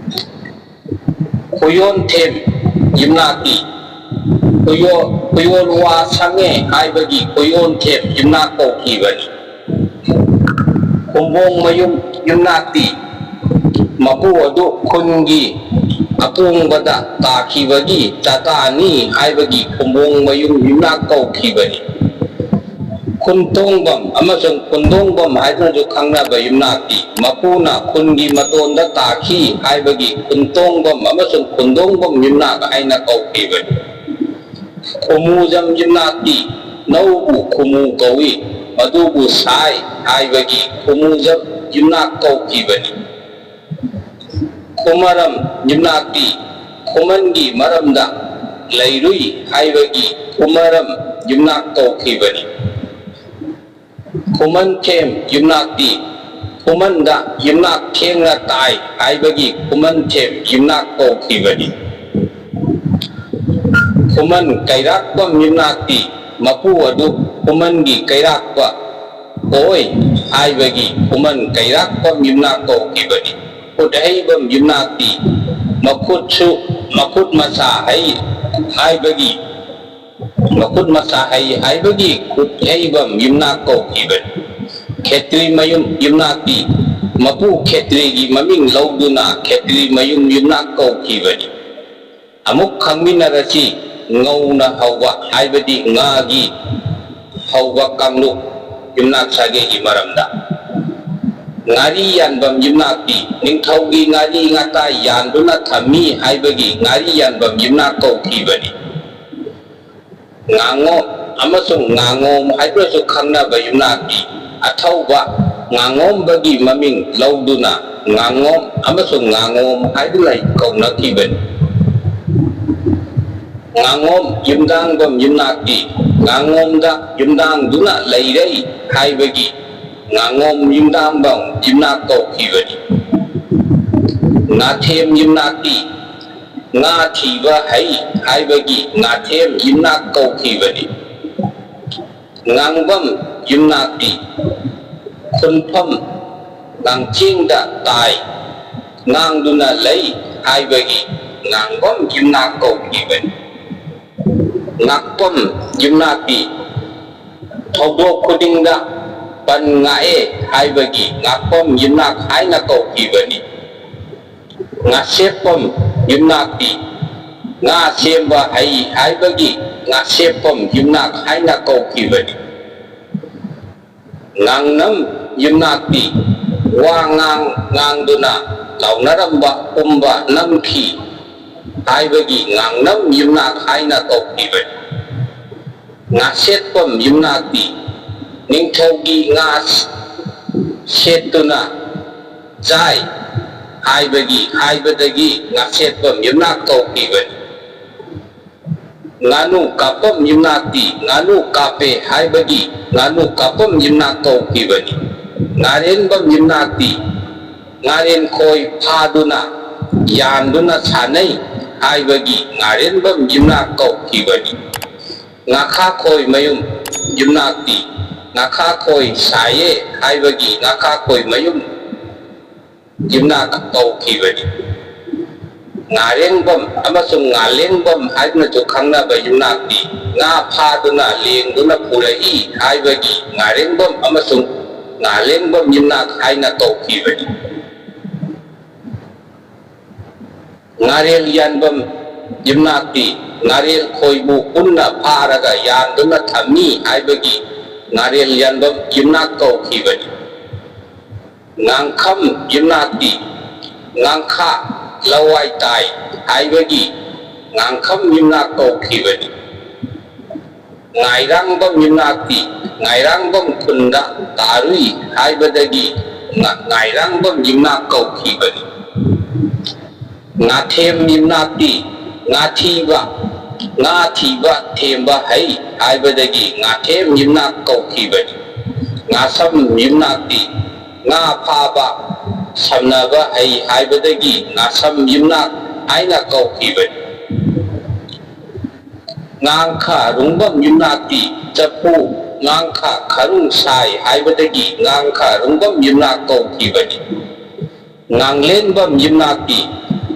ꯈꯨꯌꯣꯟꯊꯦꯝ ꯌꯨꯝꯅꯥꯛꯇꯤ ꯈꯨꯌꯣ-, ꯈꯨꯌꯣꯟ ꯋꯥ ꯁꯪꯉꯦ ꯍꯥꯏꯕꯒꯤ ꯈꯨꯌꯣꯟꯊꯦꯝ ꯌꯨꯝꯅꯥꯛ ꯀꯧꯈꯤꯕꯅꯤ꯫ ꯈꯨꯝꯕꯣꯡ ꯃꯌꯨꯝ ꯌꯨꯝꯅꯥꯛꯇꯤ ꯃꯄꯨ ꯑꯗꯨ ꯈꯨꯟꯒꯤ ꯑꯇꯣꯡꯕꯗ ꯇꯥꯈꯤꯕꯒꯤ ꯆꯥꯇꯥꯅꯤ ꯍꯥꯏꯕꯒꯤ ꯈꯨꯝꯕꯣꯡ ꯃꯌꯨꯝ ꯌꯨꯝꯅꯥꯛ ꯀꯧꯈꯤꯕꯅꯤ꯫ ꯈꯨꯟꯇꯣꯡꯕꯝ ꯑꯃꯁꯨꯡ ꯈꯨꯟꯗꯣꯡꯕꯝ ꯍꯥꯏꯗꯨꯅꯁꯨ ꯈꯪꯅꯕ ꯌꯨꯝꯅꯥꯛꯇꯤ ꯃꯄꯨꯅ ꯈꯨꯟꯒꯤ ꯃꯇꯣꯟꯗ ꯇꯥꯈꯤ ꯍꯥꯏꯕꯒꯤ ꯈꯨꯟꯇꯣꯡꯕꯝ ꯑꯃꯁꯨꯡ ꯈꯨꯟꯗꯣꯡꯕꯝ ꯌꯨꯝꯅꯥꯛ ꯍꯥꯏꯅ ꯀꯧꯈꯤꯕꯅꯤ꯫ ꯈꯨꯃꯨꯖꯝ ꯌꯨꯝꯅꯥꯛꯇꯤ ꯅꯧꯕꯨ ꯈꯨꯃꯨ ꯀꯧꯏ, ꯃꯗꯨꯕꯨ ꯁꯥꯏ ꯍꯥꯏꯕꯒꯤ ꯈꯨꯃꯨꯖꯝ ꯌꯨꯝꯅꯥꯛ ꯀꯧꯈꯤꯕꯅꯤ꯫ ꯈꯨꯃꯔꯝ ꯌꯨꯝꯅꯥꯛꯇꯤ ꯈꯨꯃꯟꯒꯤ ꯃꯔꯝꯗ ꯂꯩꯔꯨꯏ ꯍꯥꯏꯕꯒꯤ ꯈꯨꯃꯔꯝ ꯌꯨꯝꯅꯥꯛ ꯀꯧꯈꯤꯕꯅꯤ꯫ ꯈꯨꯃꯟꯊꯦꯝ ꯌꯨꯝꯅꯥꯛꯇꯤ ꯈꯨꯃꯟꯗ ꯌꯨꯝꯅꯥꯛ ꯊꯦꯡꯅ ꯇꯥꯏ ꯍꯥꯏꯕꯒꯤ ꯈꯨꯃꯟꯊꯦꯝ ꯌꯨꯝꯅꯥꯛ ꯀꯧꯈꯤꯕꯅꯤ꯫ ꯈꯨꯃꯟ ꯀꯩꯔꯥꯛꯄꯝ ꯌꯨꯝꯅꯥꯛꯇꯤ ꯃꯄꯨ ꯑꯗꯨ ꯈꯨꯃꯟꯒꯤ ꯀꯩꯔꯥꯛꯄ ꯑꯣꯏ ꯍꯥꯏꯕꯒꯤ ꯈꯨꯃꯟ ꯀꯩꯔꯥꯛꯄꯝ ꯌꯨꯝꯅꯥꯛ ꯀꯧꯈꯤꯕꯅꯤ꯫ ꯈꯨꯠ ꯍꯩꯕꯝ ꯌꯨꯝꯅꯥꯛꯇꯤ ꯃꯈꯨꯠꯁꯨ ꯃꯈꯨꯠ ꯃꯁꯥ ꯍꯩ ꯍꯥꯏꯕꯒꯤ ꯃꯈꯨꯠ ꯃꯁꯥ ꯍꯩ ꯍꯥꯏꯕꯒꯤ ꯈꯨꯠ ꯍꯩꯕꯝ ꯌꯨꯝꯅꯥꯛ ꯀꯧꯈꯤꯕꯅꯤ꯫ ꯈꯦꯇ꯭ꯔꯤ ꯃꯌꯨꯝ ꯌꯨꯝꯅꯥꯛꯇꯤ ꯃꯄꯨ ꯈꯦꯇ꯭ꯔꯤꯒꯤ ꯃꯃꯤꯡ ꯂꯧꯗꯨꯅ ꯈꯦꯇ꯭ꯔꯤ ꯃꯌꯨꯝ ꯌꯨꯝꯅꯥꯛ ꯀꯧꯈꯤꯕꯅꯤ꯫ ꯑꯃꯨꯛ ꯈꯪꯃꯤꯟꯅꯔꯁꯤ ꯉꯧꯅ ꯍꯧꯕ ꯍꯥꯏꯕꯗꯤ ꯉꯥꯒꯤ ꯍꯧꯕ ꯀꯥꯡꯂꯨꯞ ꯌꯨꯝꯅꯥꯛ ꯁꯥꯒꯩꯒꯤ ꯃꯔꯝꯗ꯫ ꯉꯥꯔꯤ ꯌꯥꯟꯕꯝ ꯌꯨꯝꯅꯥꯛꯇꯤ ꯅꯤꯡꯊꯧꯒꯤ ꯉꯥꯔꯤ ꯉꯥꯇꯥꯏ ꯌꯥꯟꯗꯨꯅ ꯊꯝꯃꯤ ꯍꯥꯏꯕꯒꯤ ꯉꯥꯔꯤ ꯌꯥꯟꯕꯝ ꯌꯨꯝꯅꯥꯛ ꯀꯧꯈꯤꯕꯅꯤ꯫ ꯉꯥꯉꯣꯝ ꯑꯃꯁꯨꯡ ꯉꯥꯉꯣꯝ ꯍꯥꯏꯗꯨꯅꯁꯨ ꯈꯪꯅꯕ ꯌꯨꯝꯅꯥꯛꯇꯤ ꯑꯊꯧꯕ ꯉꯥꯉꯣꯝꯕꯒꯤ ꯃꯃꯤꯡ ꯂꯧꯗꯨꯅ ꯉꯥꯉꯣꯝ ꯑꯃꯁꯨꯡ ꯉꯥꯉꯣꯝ ꯍꯥꯏꯗꯨꯅ ꯀꯧꯅꯈꯤꯕꯅꯤ꯫ ꯉꯥꯉꯣꯝ ꯌꯨꯝꯗꯥꯡꯕꯝ ꯌꯨꯝꯅꯥꯛꯇꯤ ꯉꯥꯉꯣꯝꯗ ꯌꯨꯝꯗꯥꯡꯗꯨꯅ ꯂꯩꯔꯩ ꯍꯥꯏꯕꯒꯤ ꯉꯥꯉꯣꯝ ꯌꯨꯝꯗꯥꯡꯕꯝ ꯌꯨꯝꯅꯥꯛ ꯀꯧꯈꯤꯕꯅꯤ꯫ ꯉꯥꯊꯦꯝ ꯌꯨꯝꯅꯥꯛꯇꯤ ꯉꯥ ꯊꯤꯕ ꯍꯩ ꯍꯥꯏꯕꯒꯤ ꯉꯥꯊꯦꯝ ꯌꯨꯝꯅꯥꯛ ꯀꯧꯈꯤꯕꯅꯤ꯫ ꯉꯥꯡꯕꯝ ꯌꯨꯝꯅꯥꯛꯇꯤ ꯈꯨꯟꯐꯝ ꯉꯥꯡꯆꯤꯡꯗ ꯇꯥꯏ, ꯉꯥꯡꯗꯨꯅ ꯂꯩ ꯍꯥꯏꯕꯒꯤ ꯉꯥꯡꯕꯝ ꯌꯨꯝꯅꯥꯛ ꯀꯧꯈꯤꯕꯅꯤ꯫ ꯉꯥꯛꯄꯝ ꯌꯨꯝꯅꯥꯛꯇꯤ ꯊꯧꯗꯣꯛ ꯈꯨꯗꯤꯡꯗ ꯄꯟ ꯉꯥꯛꯑꯦ ꯍꯥꯏꯕꯒꯤ ꯉꯥꯛꯄꯝ ꯌꯨꯝꯅꯥꯛ ꯍꯥꯏꯅ ꯀꯧꯈꯤꯕꯅꯤ꯫ ꯉꯥꯁꯦꯞꯄꯝ ꯌꯨꯝꯅꯥꯛꯇꯤ ꯉꯥ ꯁꯦꯝꯕ ꯍꯩ ꯍꯥꯏꯕꯒꯤ ꯉꯥꯁꯦꯞꯄꯝ ꯌꯨꯝꯅꯥꯛ ꯍꯥꯏꯅ ꯀꯧꯈꯤꯕꯅꯤ꯫ ꯉꯥꯡꯅꯝ ꯌꯨꯝꯅꯥꯛꯇꯤ ꯋꯥ ꯉꯥꯡ ꯉꯥꯡꯗꯨꯅ ꯂꯥꯎꯅꯔꯝꯕ ꯄꯨꯝꯕ ꯅꯝꯈꯤ ꯍꯥꯏꯕꯒꯤ ꯉꯥꯡꯅꯝ ꯌꯨꯝꯅꯥꯛ ꯍꯥꯏꯅ ꯀꯧꯈꯤꯕꯅꯤ꯫ ꯉꯥꯁꯦꯠꯄꯝ ꯌꯨꯝꯅꯥꯛꯇꯤ ꯅꯤꯡꯊꯧꯒꯤ ꯉꯥ ꯁꯦꯠꯇꯨꯅ ꯆꯥꯏ ꯍꯥꯏꯕꯒꯤ ꯍꯥꯏꯕꯗꯒꯤ ꯉꯥꯁꯦꯠꯄꯝ ꯌꯨꯝꯅꯥꯛ ꯀꯧꯈꯤꯕꯅꯤ꯫ ꯉꯥꯅꯨ ꯀꯥꯞꯄꯝ ꯌꯨꯝꯅꯥꯛꯇꯤ ꯉꯥꯅꯨ ꯀꯥꯞꯄꯦ ꯍꯥꯏꯕꯒꯤ ꯉꯥꯅꯨ ꯀꯥꯞꯄꯝ ꯌꯨꯝꯅꯥꯛ ꯀꯧꯈꯤꯕꯅꯤ꯫ ꯉꯥꯔꯦꯟꯕꯝ ꯌꯨꯝꯅꯥꯛꯇꯤ ꯉꯥꯔꯦꯟꯈꯣꯏ ꯐꯥꯗꯨꯅ ꯌꯥꯟꯗꯨꯅ ꯁꯥꯟꯅꯩ ꯍꯥꯏꯕꯒꯤ ꯉꯥꯔꯦꯟꯕꯝ ꯌꯨꯝꯅꯥꯛ ꯀꯧꯈꯤꯕꯅꯤ꯫ ꯉꯥꯈꯥꯈꯣꯏ ꯃꯌꯨꯝ ꯌꯨꯝꯅꯥꯛꯇꯤ ꯉꯥꯈꯥꯈꯣꯏ ꯁꯥꯏꯌꯦ ꯍꯥꯏꯕꯒꯤ ꯉꯥꯈꯥꯈꯣꯏ ꯃꯌꯨꯝ ꯌꯨꯝꯅꯥꯛ ꯀꯧꯈꯤꯕꯅꯤ꯫ ꯉꯥꯔꯦꯡꯕꯝ ꯑꯃꯁꯨꯡ ꯉꯥꯂꯦꯡꯕꯝ ꯍꯥꯏꯗꯨꯅꯁꯨ ꯈꯪꯅꯕ ꯌꯨꯝꯅꯥꯛꯇꯤ ꯉꯥ ꯐꯥꯗꯨꯅ ꯂꯦꯡꯗꯨꯅ ꯄꯨꯔꯛꯏ ꯍꯥꯏꯕꯒꯤ ꯉꯥꯔꯦꯡꯕꯝ ꯑꯃꯁꯨꯡ ꯉꯥꯂꯦꯡꯕꯝ ꯌꯨꯝꯅꯥꯛ ꯍꯥꯏꯅ ꯀꯧꯈꯤꯕꯅꯤ꯫ ꯉꯥꯔꯦꯜ ꯌꯥꯟꯕꯝ ꯌꯨꯝꯅꯥꯛꯇꯤ ꯉꯥꯔꯦꯜ ꯈꯣꯏꯕꯨ ꯄꯨꯟꯅ ꯐꯥꯔꯒ ꯌꯥꯟꯗꯨꯅ ꯊꯝꯃꯤ ꯍꯥꯏꯕꯒꯤ ꯉꯥꯔꯦꯜ ꯌꯥꯟꯕꯝ ꯌꯨꯝꯅꯥꯛ ꯀꯧꯈꯤꯕꯅꯤ꯫ ꯉꯥꯡꯈꯝ ꯌꯨꯝꯅꯥꯛꯇꯤ ꯉꯥꯡꯈꯥ ꯂꯋꯥꯏ ꯇꯥꯏ ꯍꯥꯏꯕꯒꯤ ꯉꯥꯡꯈꯝ ꯌꯨꯝꯅꯥꯛ ꯀꯧꯈꯤꯕꯅꯤ꯫ ꯉꯥꯏꯔꯥꯡꯕꯝ ꯌꯨꯝꯅꯥꯛꯇꯤ ꯉꯥꯏꯔꯥꯡꯕꯝ ꯈꯨꯟꯗ ꯇꯥꯔꯨꯏ ꯍꯥꯏꯕꯗꯒꯤ ꯉꯥꯏꯔꯥꯡꯕꯝ ꯌꯨꯝꯅꯥꯛ ꯀꯧꯈꯤꯕꯅꯤ꯫ ꯉꯥꯊꯦꯝ ꯌꯨꯝꯅꯥꯛꯇꯤ ꯉꯥꯊꯤꯕ, ꯉꯥ ꯊꯤꯕ ꯊꯦꯝꯕ ꯍꯩ ꯍꯥꯏꯕꯗꯒꯤ ꯉꯥꯊꯦꯝ ꯌꯨꯝꯅꯥꯛ ꯀꯧꯈꯤꯕꯅꯤ꯫ ꯉꯥꯁꯝ ꯌꯨꯝꯅꯥꯛꯇꯤ ꯉꯥ ꯐꯥꯕ ꯁꯝꯅꯕ ꯍꯩ ꯍꯥꯏꯕꯗꯒꯤ ꯉꯥꯁꯝ ꯌꯨꯝꯅꯥꯛ ꯍꯥꯏꯅ ꯀꯧꯈꯤꯕꯅꯤ꯫ ꯉꯥꯡꯈ ꯔꯨꯡꯕꯝ ꯌꯨꯝꯅꯥꯛꯇꯤ ꯆꯐꯨ ꯉꯥꯡꯈ ꯈꯔꯨꯡ ꯁꯥꯏ ꯍꯥꯏꯕꯗꯒꯤ ꯉꯥꯡꯈ ꯔꯨꯡꯕꯝ ꯌꯨꯝꯅꯥꯛ ꯀꯧꯈꯤꯕꯅꯤ꯫ ꯉꯥꯡꯂꯦꯟꯕꯝ ꯌꯨꯝꯅꯥꯛꯇꯤ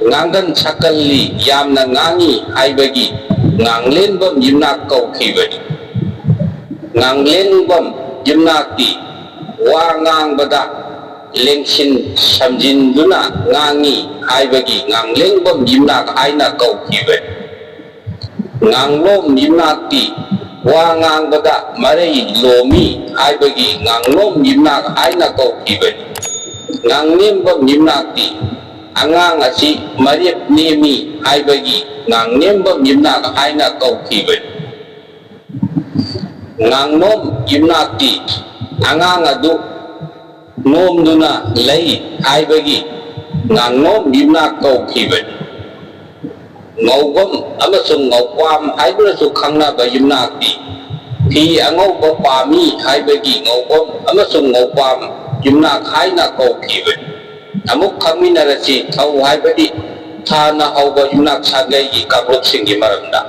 ꯉꯥꯡꯒꯟ ꯁꯛꯀꯜꯂꯤ ꯌꯥꯝꯅ ꯉꯥꯡꯏ ꯍꯥꯏꯕꯒꯤ ꯉꯥꯡꯂꯦꯟꯕꯝ ꯌꯨꯝꯅꯥꯛ ꯀꯧꯈꯤꯕꯅꯤ꯫ ꯉꯥꯡꯂꯦꯟꯕꯝ ꯌꯨꯝꯅꯥꯛꯇꯤ ꯋꯥ ꯉꯥꯡꯕꯗ ꯂꯦꯡꯁꯤꯟ ꯁꯝꯖꯤꯟꯗꯨꯅ ꯉꯥꯡꯏ ꯍꯥꯏꯕꯒꯤ ꯉꯥꯡꯂꯦꯟꯕꯝ ꯌꯨꯝꯅꯥꯛ ꯍꯥꯏꯅ ꯀꯧꯈꯤꯕꯅꯤ꯫ ꯉꯥꯡꯂꯣꯝ ꯌꯨꯝꯅꯥꯛꯇꯤ ꯋꯥ ꯉꯥꯡꯕꯗ ꯃꯔꯩ ꯂꯣꯝꯃꯤ ꯍꯥꯏꯕꯒꯤ ꯉꯥꯡꯂꯣꯝ ꯌꯨꯝꯅꯥꯛ ꯍꯥꯏꯅ ꯀꯧꯈꯤꯕꯅꯤ꯫ ꯉꯥꯡꯂꯦꯝꯕꯝ ꯌꯨꯝꯅꯥꯛꯇꯤ ꯑꯉꯥꯡ ꯑꯁꯤ ꯃꯔꯦꯞ ꯅꯦꯝꯃꯤ ꯍꯥꯏꯕꯒꯤ ꯉꯥꯡꯂꯦꯝꯕꯝ ꯌꯨꯝꯅꯥꯛ ꯍꯥꯏꯅ ꯀꯧꯈꯤꯕꯅꯤ꯫ ꯉꯥꯡꯂꯣꯝ ꯌꯨꯝꯅꯥꯛꯇꯤ ꯑꯉꯥꯡ ꯑꯗꯨ ꯅꯣꯝꯗꯨꯅ ꯂꯩ ꯍꯥꯏꯕꯒꯤ ꯉꯥꯡꯂꯣꯝ ꯌꯨꯝꯅꯥꯛ ꯀꯧꯈꯤꯕꯅꯤ꯫ ꯉꯧꯕꯝ ꯑꯃꯁꯨꯡ ꯉꯧꯄꯥꯝ ꯍꯥꯏꯗꯨꯅꯁꯨ ꯈꯪꯅꯕ ꯌꯨꯝꯅꯥꯛꯇꯤ ꯐꯤ ꯑꯉꯧꯕ ꯄꯥꯝꯃꯤ ꯍꯥꯏꯕꯒꯤ ꯉꯧꯕꯝ ꯑꯃꯁꯨꯡ ꯉꯧꯄꯥꯝ ꯌꯨꯝꯅꯥꯛ ꯍꯥꯏꯅ ꯀꯧꯈꯤꯕꯅꯤ꯫ ꯑꯃꯨꯛ ꯈꯪꯃꯤꯟꯅꯔꯁꯤ, ꯊꯧ ꯍꯥꯏꯕꯗꯤ ꯊꯥꯅ ꯍꯧꯕ ꯌꯨꯝꯅꯥꯛ ꯁꯥꯒꯩꯒꯤ ꯀꯥꯡꯂꯨꯞꯁꯤꯡꯒꯤ ꯃꯔꯝꯗ꯫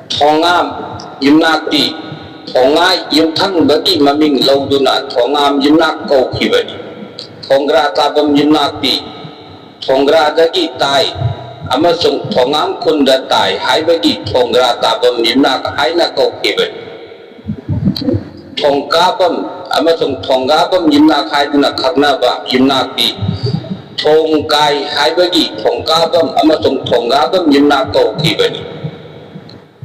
ꯊꯣꯉꯥꯝ ꯌꯨꯝꯅꯥꯛꯇꯤ ꯊꯣꯉꯥꯏ ꯌꯨꯝꯊꯪꯕꯒꯤ ꯃꯃꯤꯡ ꯂꯧꯗꯨꯅ ꯊꯣꯉꯥꯝ ꯌꯨꯝꯅꯥꯛ ꯀꯧꯈꯤꯕꯅꯤ꯫ ꯊꯣꯡꯒ꯭ꯔꯥ ꯇꯥꯕꯝ ꯌꯨꯝꯅꯥꯛꯇꯤ ꯊꯣꯡꯒ꯭ꯔꯥꯗꯒꯤ ꯇꯥꯏ ꯑꯃꯁꯨꯡ ꯊꯣꯉꯥꯝ ꯈꯨꯟꯗ ꯇꯥꯏ ꯍꯥꯏꯕꯒꯤ ꯊꯣꯡꯒ꯭ꯔꯥ ꯇꯥꯕꯝ ꯌꯨꯝꯅꯥꯛ ꯍꯥꯏꯅ ꯀꯧꯈꯤꯕꯅꯤ꯫ ꯊꯣꯡꯀꯥꯕꯝ ꯑꯃꯁꯨꯡ ꯊꯣꯡꯒꯥꯕꯝ ꯌꯨꯝꯅꯥꯛ ꯍꯥꯏꯗꯨꯅ ꯈꯪꯅꯕ ꯌꯨꯝꯅꯥꯛꯇꯤ ꯊꯣꯡꯀꯥꯏ ꯍꯥꯏꯕꯒꯤ ꯊꯣꯡꯀꯥꯕꯝ ꯑꯃꯁꯨꯡ ꯊꯣꯡꯒꯥꯕꯝ ꯌꯨꯝꯅꯥꯛ ꯀꯧꯈꯤꯕꯅꯤ꯫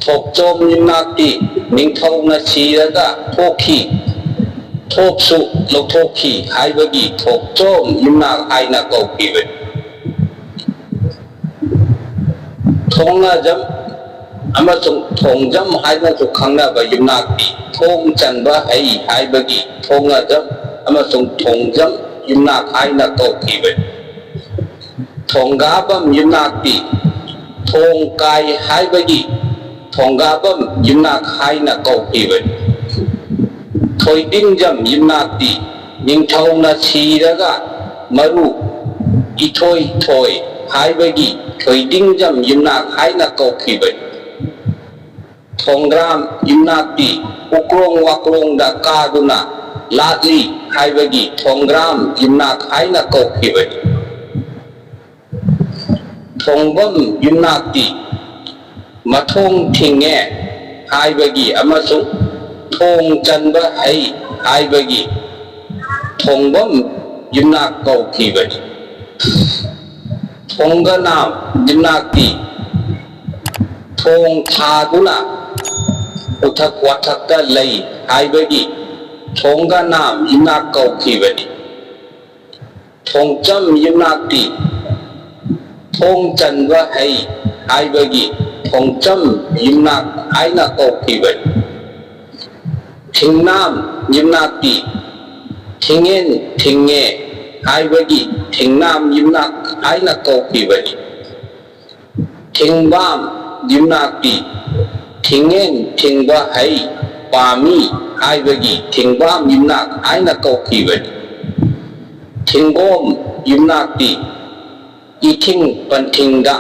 ꯊꯣꯛꯆꯣꯝ ꯌꯨꯝꯅꯥꯛꯇꯤ ꯅꯤꯡꯊꯧꯅ ꯁꯤꯔꯒ ꯊꯣꯛꯈꯤ, ꯊꯣꯛꯁꯨ ꯂꯧꯊꯣꯛꯈꯤ ꯍꯥꯏꯕꯒꯤ ꯊꯣꯛꯆꯣꯝ ꯌꯨꯝꯅꯥꯛ ꯍꯥꯏꯅ ꯀꯧꯈꯤꯕꯅꯤ꯫ ꯊꯣꯡꯉꯥꯖꯝ ꯑꯃꯁꯨꯡ ꯊꯣꯡꯖꯝ ꯍꯥꯏꯅꯁꯨ ꯈꯪꯅꯕ ꯌꯨꯝꯅꯥꯛꯇꯤ ꯊꯣꯡ ꯆꯟꯕ ꯍꯩ ꯍꯥꯏꯕꯒꯤ ꯊꯣꯡꯉꯥꯖꯝ ꯑꯃꯁꯨꯡ ꯊꯣꯡꯖꯝ ꯌꯨꯝꯅꯥꯛ ꯍꯥꯏꯅ ꯀꯧꯈꯤꯕꯅꯤ꯫ ꯊꯣꯡꯒꯥꯕꯝ ꯌꯨꯝꯅꯥꯛꯇꯤ ꯊꯣꯡ ꯀꯥꯏ ꯍꯥꯏꯕꯒꯤ ꯊꯣꯡꯒꯥꯕꯝ ꯌꯨꯝꯅꯥꯛ ꯍꯥꯏꯅ ꯀꯧꯈꯤꯕꯅꯤ꯫ ꯊꯣꯏꯗꯤꯡꯖꯝ ꯌꯨꯝꯅꯥꯛꯇꯤ ꯅꯤꯡꯊꯧꯅ ꯁꯤꯔꯒ ꯃꯔꯨ ꯏꯊꯣꯏ ꯊꯣꯏ ꯍꯥꯏꯕꯒꯤ ꯊꯣꯏꯗꯤꯡꯖꯝ ꯌꯨꯝꯅꯥꯛ ꯍꯥꯏꯅ ꯀꯧꯈꯤꯕꯅꯤ꯫ ꯊꯣꯡꯒ꯭ꯔꯥꯝ ꯌꯨꯝꯅꯥꯛꯇꯤ ꯎꯀ꯭ꯔꯣꯡ ꯋꯥꯀ꯭ꯔꯣꯡꯗ ꯀꯥꯗꯨꯅ ꯂꯥꯠꯂꯤ ꯍꯥꯏꯕꯒꯤ ꯊꯣꯡꯒ꯭ꯔꯥꯝ ꯌꯨꯝꯅꯥꯛ ꯍꯥꯏꯅ ꯀꯧꯈꯤꯕꯅꯤ꯫ ꯊꯣꯡꯕꯝ ꯌꯨꯝꯅꯥꯛꯇꯤ ꯃꯊꯣꯡ ꯊꯤꯡꯉꯦ ꯍꯥꯏꯕꯒꯤ ꯑꯃꯁꯨꯡ ꯊꯣꯡ ꯆꯟꯕ ꯍꯩ ꯍꯥꯏꯕꯒꯤ ꯊꯣꯡꯕꯝ ꯌꯨꯝꯅꯥꯛ ꯀꯧꯈꯤꯕꯅꯤ꯫ ꯊꯣꯡꯒꯅꯥꯝ ꯌꯨꯝꯅꯥꯛꯇꯤ ꯀꯣꯡ ꯊꯥꯗꯨꯅ ꯎꯊꯛ ꯋꯥꯊꯛꯇ ꯂꯩ ꯍꯥꯏꯕꯒꯤ ꯊꯣꯡꯒ ꯅꯥꯝ ꯌꯨꯝꯅꯥꯛ ꯀꯧꯈꯤꯕꯅꯤ꯫ ꯊꯣꯡꯆꯝ ꯌꯨꯝꯅꯥꯛꯇꯤ ꯊꯣꯡ ꯆꯟꯕ ꯍꯩ ꯍꯥꯏꯕꯒꯤ ꯊꯣꯡꯆꯝ ꯌꯨꯝꯅꯥꯛ ꯍꯥꯏꯅ ꯀꯧꯈꯤꯕꯅꯤ꯫ ꯊꯤꯡꯅꯥꯝ ꯌꯨꯝꯅꯥꯛꯇꯤ ꯊꯤꯡꯉꯦꯟ ꯊꯤꯡꯉꯦ ꯍꯥꯏꯕꯒꯤ ꯊꯤꯡꯅꯥꯝ ꯌꯨꯝꯅꯥꯛ ꯍꯥꯏꯅ ꯀꯧꯈꯤꯕꯅꯤ꯫ ꯊꯤꯡꯕꯥꯝ ꯌꯨꯝꯅꯥꯛꯇꯤ ꯊꯤꯡꯉꯦꯟ ꯊꯤꯡꯕ ꯍꯩ ꯄꯥꯝꯃꯤ ꯍꯥꯏꯕꯒꯤ ꯊꯤꯡꯕꯥꯝ ꯌꯨꯝꯅꯥꯛ ꯍꯥꯏꯅ ꯀꯧꯈꯤꯕꯅꯤ꯫ ꯊꯤꯡꯒꯣꯝ ꯌꯨꯝꯅꯥꯛꯇꯤ ꯏꯊꯤꯡ ꯄꯟꯊꯤꯡꯗ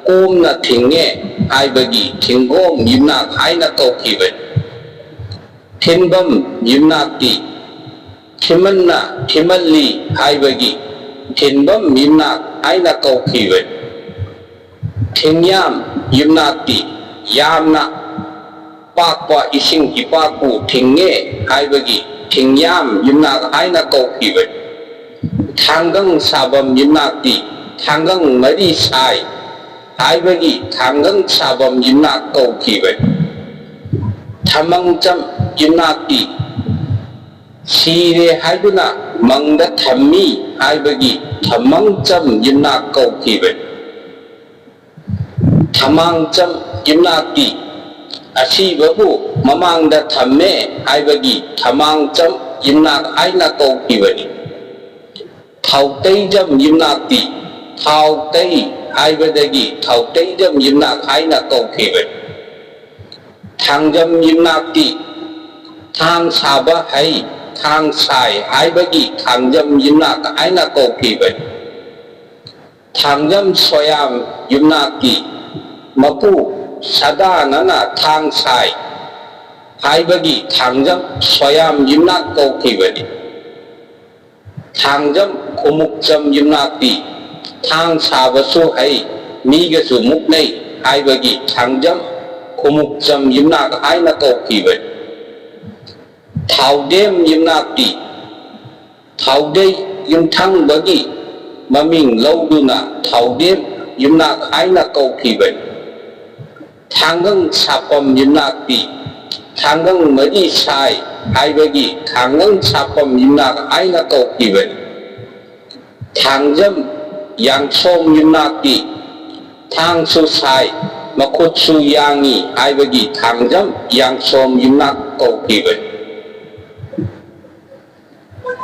ꯀꯣꯝꯅ ꯊꯤꯡꯉꯦ ꯍꯥꯏꯕꯒꯤ ꯊꯤꯡꯒꯣꯝ ꯌꯨꯝꯅꯥꯛ ꯍꯥꯏꯅ ꯀꯧꯈꯤꯕꯅꯤ꯫ ꯊꯤꯟꯕꯝ ꯌꯨꯝꯅꯥꯛꯇꯤ ꯊꯤꯃꯟꯅ ꯊꯤꯃꯜꯂꯤ ꯍꯥꯏꯕꯒꯤ ꯊꯤꯟꯕꯝ ꯌꯨꯝꯅꯥꯛ ꯍꯥꯏꯅ ꯀꯧꯈꯤꯕꯅꯤ꯫ ꯊꯤꯡꯌꯥꯝ ꯌꯨꯝꯅꯥꯛꯇꯤ ꯌꯥꯝꯅ ꯄꯥꯛꯄ ꯏꯁꯤꯡ ꯏꯄꯥꯛꯄꯨ ꯊꯤꯡꯉꯦ ꯍꯥꯏꯕꯒꯤ ꯊꯤꯡꯌꯥꯝ ꯌꯨꯝꯅꯥꯛ ꯍꯥꯏꯅ ꯀꯧꯈꯤꯕꯅꯤ꯫ ꯊꯥꯡꯒꯪ ꯁꯥꯕꯝ ꯌꯨꯝꯅꯥꯛꯇꯤ ꯊꯥꯡꯒꯪ ꯃꯔꯤ ꯁꯥꯏ ꯍꯥꯏꯕꯒꯤ ꯊꯥꯡꯒꯪ ꯁꯥꯕꯝ ꯌꯨꯝꯅꯥꯛ ꯀꯧꯈꯤꯕꯅꯤ꯫ ꯊꯃꯪꯆꯝ ꯌꯨꯝꯅꯥꯛꯇꯤ ꯁꯤꯔꯦ ꯍꯥꯏꯗꯨꯅ ꯃꯪꯗ ꯊꯝꯃꯤ ꯍꯥꯏꯕꯒꯤ ꯊꯃꯪꯆꯝ ꯌꯨꯝꯅꯥꯛ ꯀꯧꯈꯤꯕꯅꯤ꯫ ꯊꯃꯥꯡꯆꯝ ꯌꯨꯝꯅꯥꯛꯇꯤ ꯑꯁꯤꯕꯕꯨ ꯃꯃꯥꯡꯗ ꯊꯝꯃꯦ ꯍꯥꯏꯕꯒꯤ ꯊꯃꯥꯡꯆꯝ ꯌꯨꯝꯅꯥꯛ ꯍꯥꯏꯅ ꯀꯧꯈꯤꯕꯅꯤ꯫ ꯊꯥꯎꯇꯩꯖꯝ ꯌꯨꯝꯅꯥꯛꯇꯤ ꯊꯥꯎ ꯇꯩ ꯍꯥꯏꯕꯗꯒꯤ ꯊꯥꯎꯇꯩꯖꯝ ꯌꯨꯝꯅꯥꯛ ꯍꯥꯏꯅ ꯀꯧꯈꯤꯕꯅꯤ꯫ ꯊꯥꯡꯖꯝ ꯌꯨꯝꯅꯥꯛꯇꯤ ꯊꯥꯡ ꯁꯥꯕ ꯍꯩ, ꯊꯥꯡ ꯁꯥꯏ ꯍꯥꯏꯕꯒꯤ ꯊꯥꯡꯖꯝ ꯌꯨꯝꯅꯥꯛ ꯍꯥꯏꯅ ꯀꯧꯈꯤꯕꯅꯤ꯫ ꯊꯥꯡꯖꯝ ꯁꯣꯌꯥꯝ ꯌꯨꯝꯅꯥꯛꯇꯤ ꯃꯄꯨ ꯁꯗꯥꯅꯅ ꯊꯥꯡ ꯁꯥꯏ ꯍꯥꯏꯕꯒꯤ ꯊꯥꯡꯖꯝ ꯁꯣꯌꯥꯝ ꯌꯨꯝꯅꯥꯛ ꯀꯧꯈꯤꯕꯅꯤ꯫ ꯊꯥꯡꯖꯝ ꯈꯨꯃꯨꯛꯆꯝ ꯌꯨꯝꯅꯥꯛꯇꯤ ꯊꯥꯡ ꯁꯥꯕꯁꯨ ꯍꯩ, ꯃꯤꯒꯁꯨ ꯃꯨꯛꯅꯩ ꯍꯥꯏꯕꯒꯤ ꯊꯥꯡꯖꯝ ꯈꯨꯃꯨꯛꯆꯝ ꯌꯨꯝꯅꯥꯛ ꯍꯥꯏꯅ ꯀꯧꯈꯤꯕꯅꯤ꯫ ꯊꯥꯎꯗꯦꯝ ꯌꯨꯝꯅꯥꯛꯇꯤ ꯊꯥꯎꯗꯩ ꯌꯨꯝꯊꯪꯕꯒꯤ ꯃꯃꯤꯡ ꯂꯧꯗꯨꯅ ꯊꯥꯎꯗꯦꯝ ꯌꯨꯝꯅꯥꯛ ꯍꯥꯏꯅ ꯀꯧꯈꯤꯕꯅꯤ꯫ ꯊꯥꯡꯒꯪ ꯁꯥꯐꯝ ꯌꯨꯝꯅꯥꯛꯇꯤ ꯊꯥꯡꯒꯪ ꯃꯔꯤ ꯁꯥꯏ ꯍꯥꯏꯕꯒꯤ ꯊꯥꯡꯒꯪ ꯁꯥꯐꯝ ꯌꯨꯝꯅꯥꯛ ꯍꯥꯏꯅ ꯀꯧꯈꯤꯕꯅꯤ꯫ ꯊꯥꯡꯖꯝ ꯌꯥꯡꯁꯣꯝ ꯌꯨꯝꯅꯥꯛꯇꯤ ꯊꯥꯡꯁꯨ ꯁꯥꯏ, ꯃꯈꯨꯠꯁꯨ ꯌꯥꯡꯏ ꯍꯥꯏꯕꯒꯤ ꯊꯥꯡꯖꯝ ꯌꯥꯡꯁꯣꯝ ꯌꯨꯝꯅꯥꯛ ꯀꯧꯈꯤꯕꯅꯤ꯫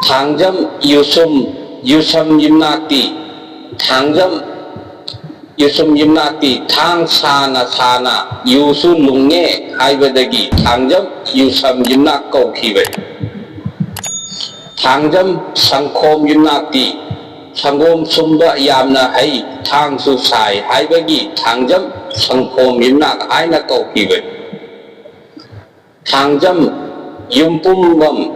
ꯊꯥꯡꯖꯝ ꯌꯨꯁꯨꯝ ꯌꯨꯁꯝ ꯌꯨꯝꯅꯥꯛꯇꯤ ꯊꯥꯡꯖꯝ ꯌꯨꯁꯨꯝ ꯌꯨꯝꯅꯥꯛꯇꯤ ꯊꯥꯡ ꯁꯥꯅ ꯁꯥꯅ ꯌꯨꯁꯨ ꯂꯨꯡꯉꯦ ꯍꯥꯏꯕꯗꯒꯤ ꯊꯥꯡꯖꯝ ꯌꯨꯁꯝ ꯌꯨꯝꯅꯥꯛ ꯀꯧꯈꯤꯕꯅꯤ꯫ ꯊꯥꯡꯖꯝ ꯁꯪꯈꯣꯝ ꯌꯨꯝꯅꯥꯛꯇꯤ ꯁꯪꯒꯣꯝ ꯁꯨꯝꯕ ꯌꯥꯝꯅ ꯍꯩ, ꯊꯥꯡꯁꯨ ꯁꯥꯏ ꯍꯥꯏꯕꯒꯤ ꯊꯥꯡꯖꯝ ꯁꯪꯈꯣꯝ ꯌꯨꯝꯅꯥꯛ ꯍꯥꯏꯅ ꯀꯧꯈꯤꯕꯅꯤ꯫ ꯊꯥꯡꯖꯝ ꯌꯨꯝꯄꯨꯝꯕꯝ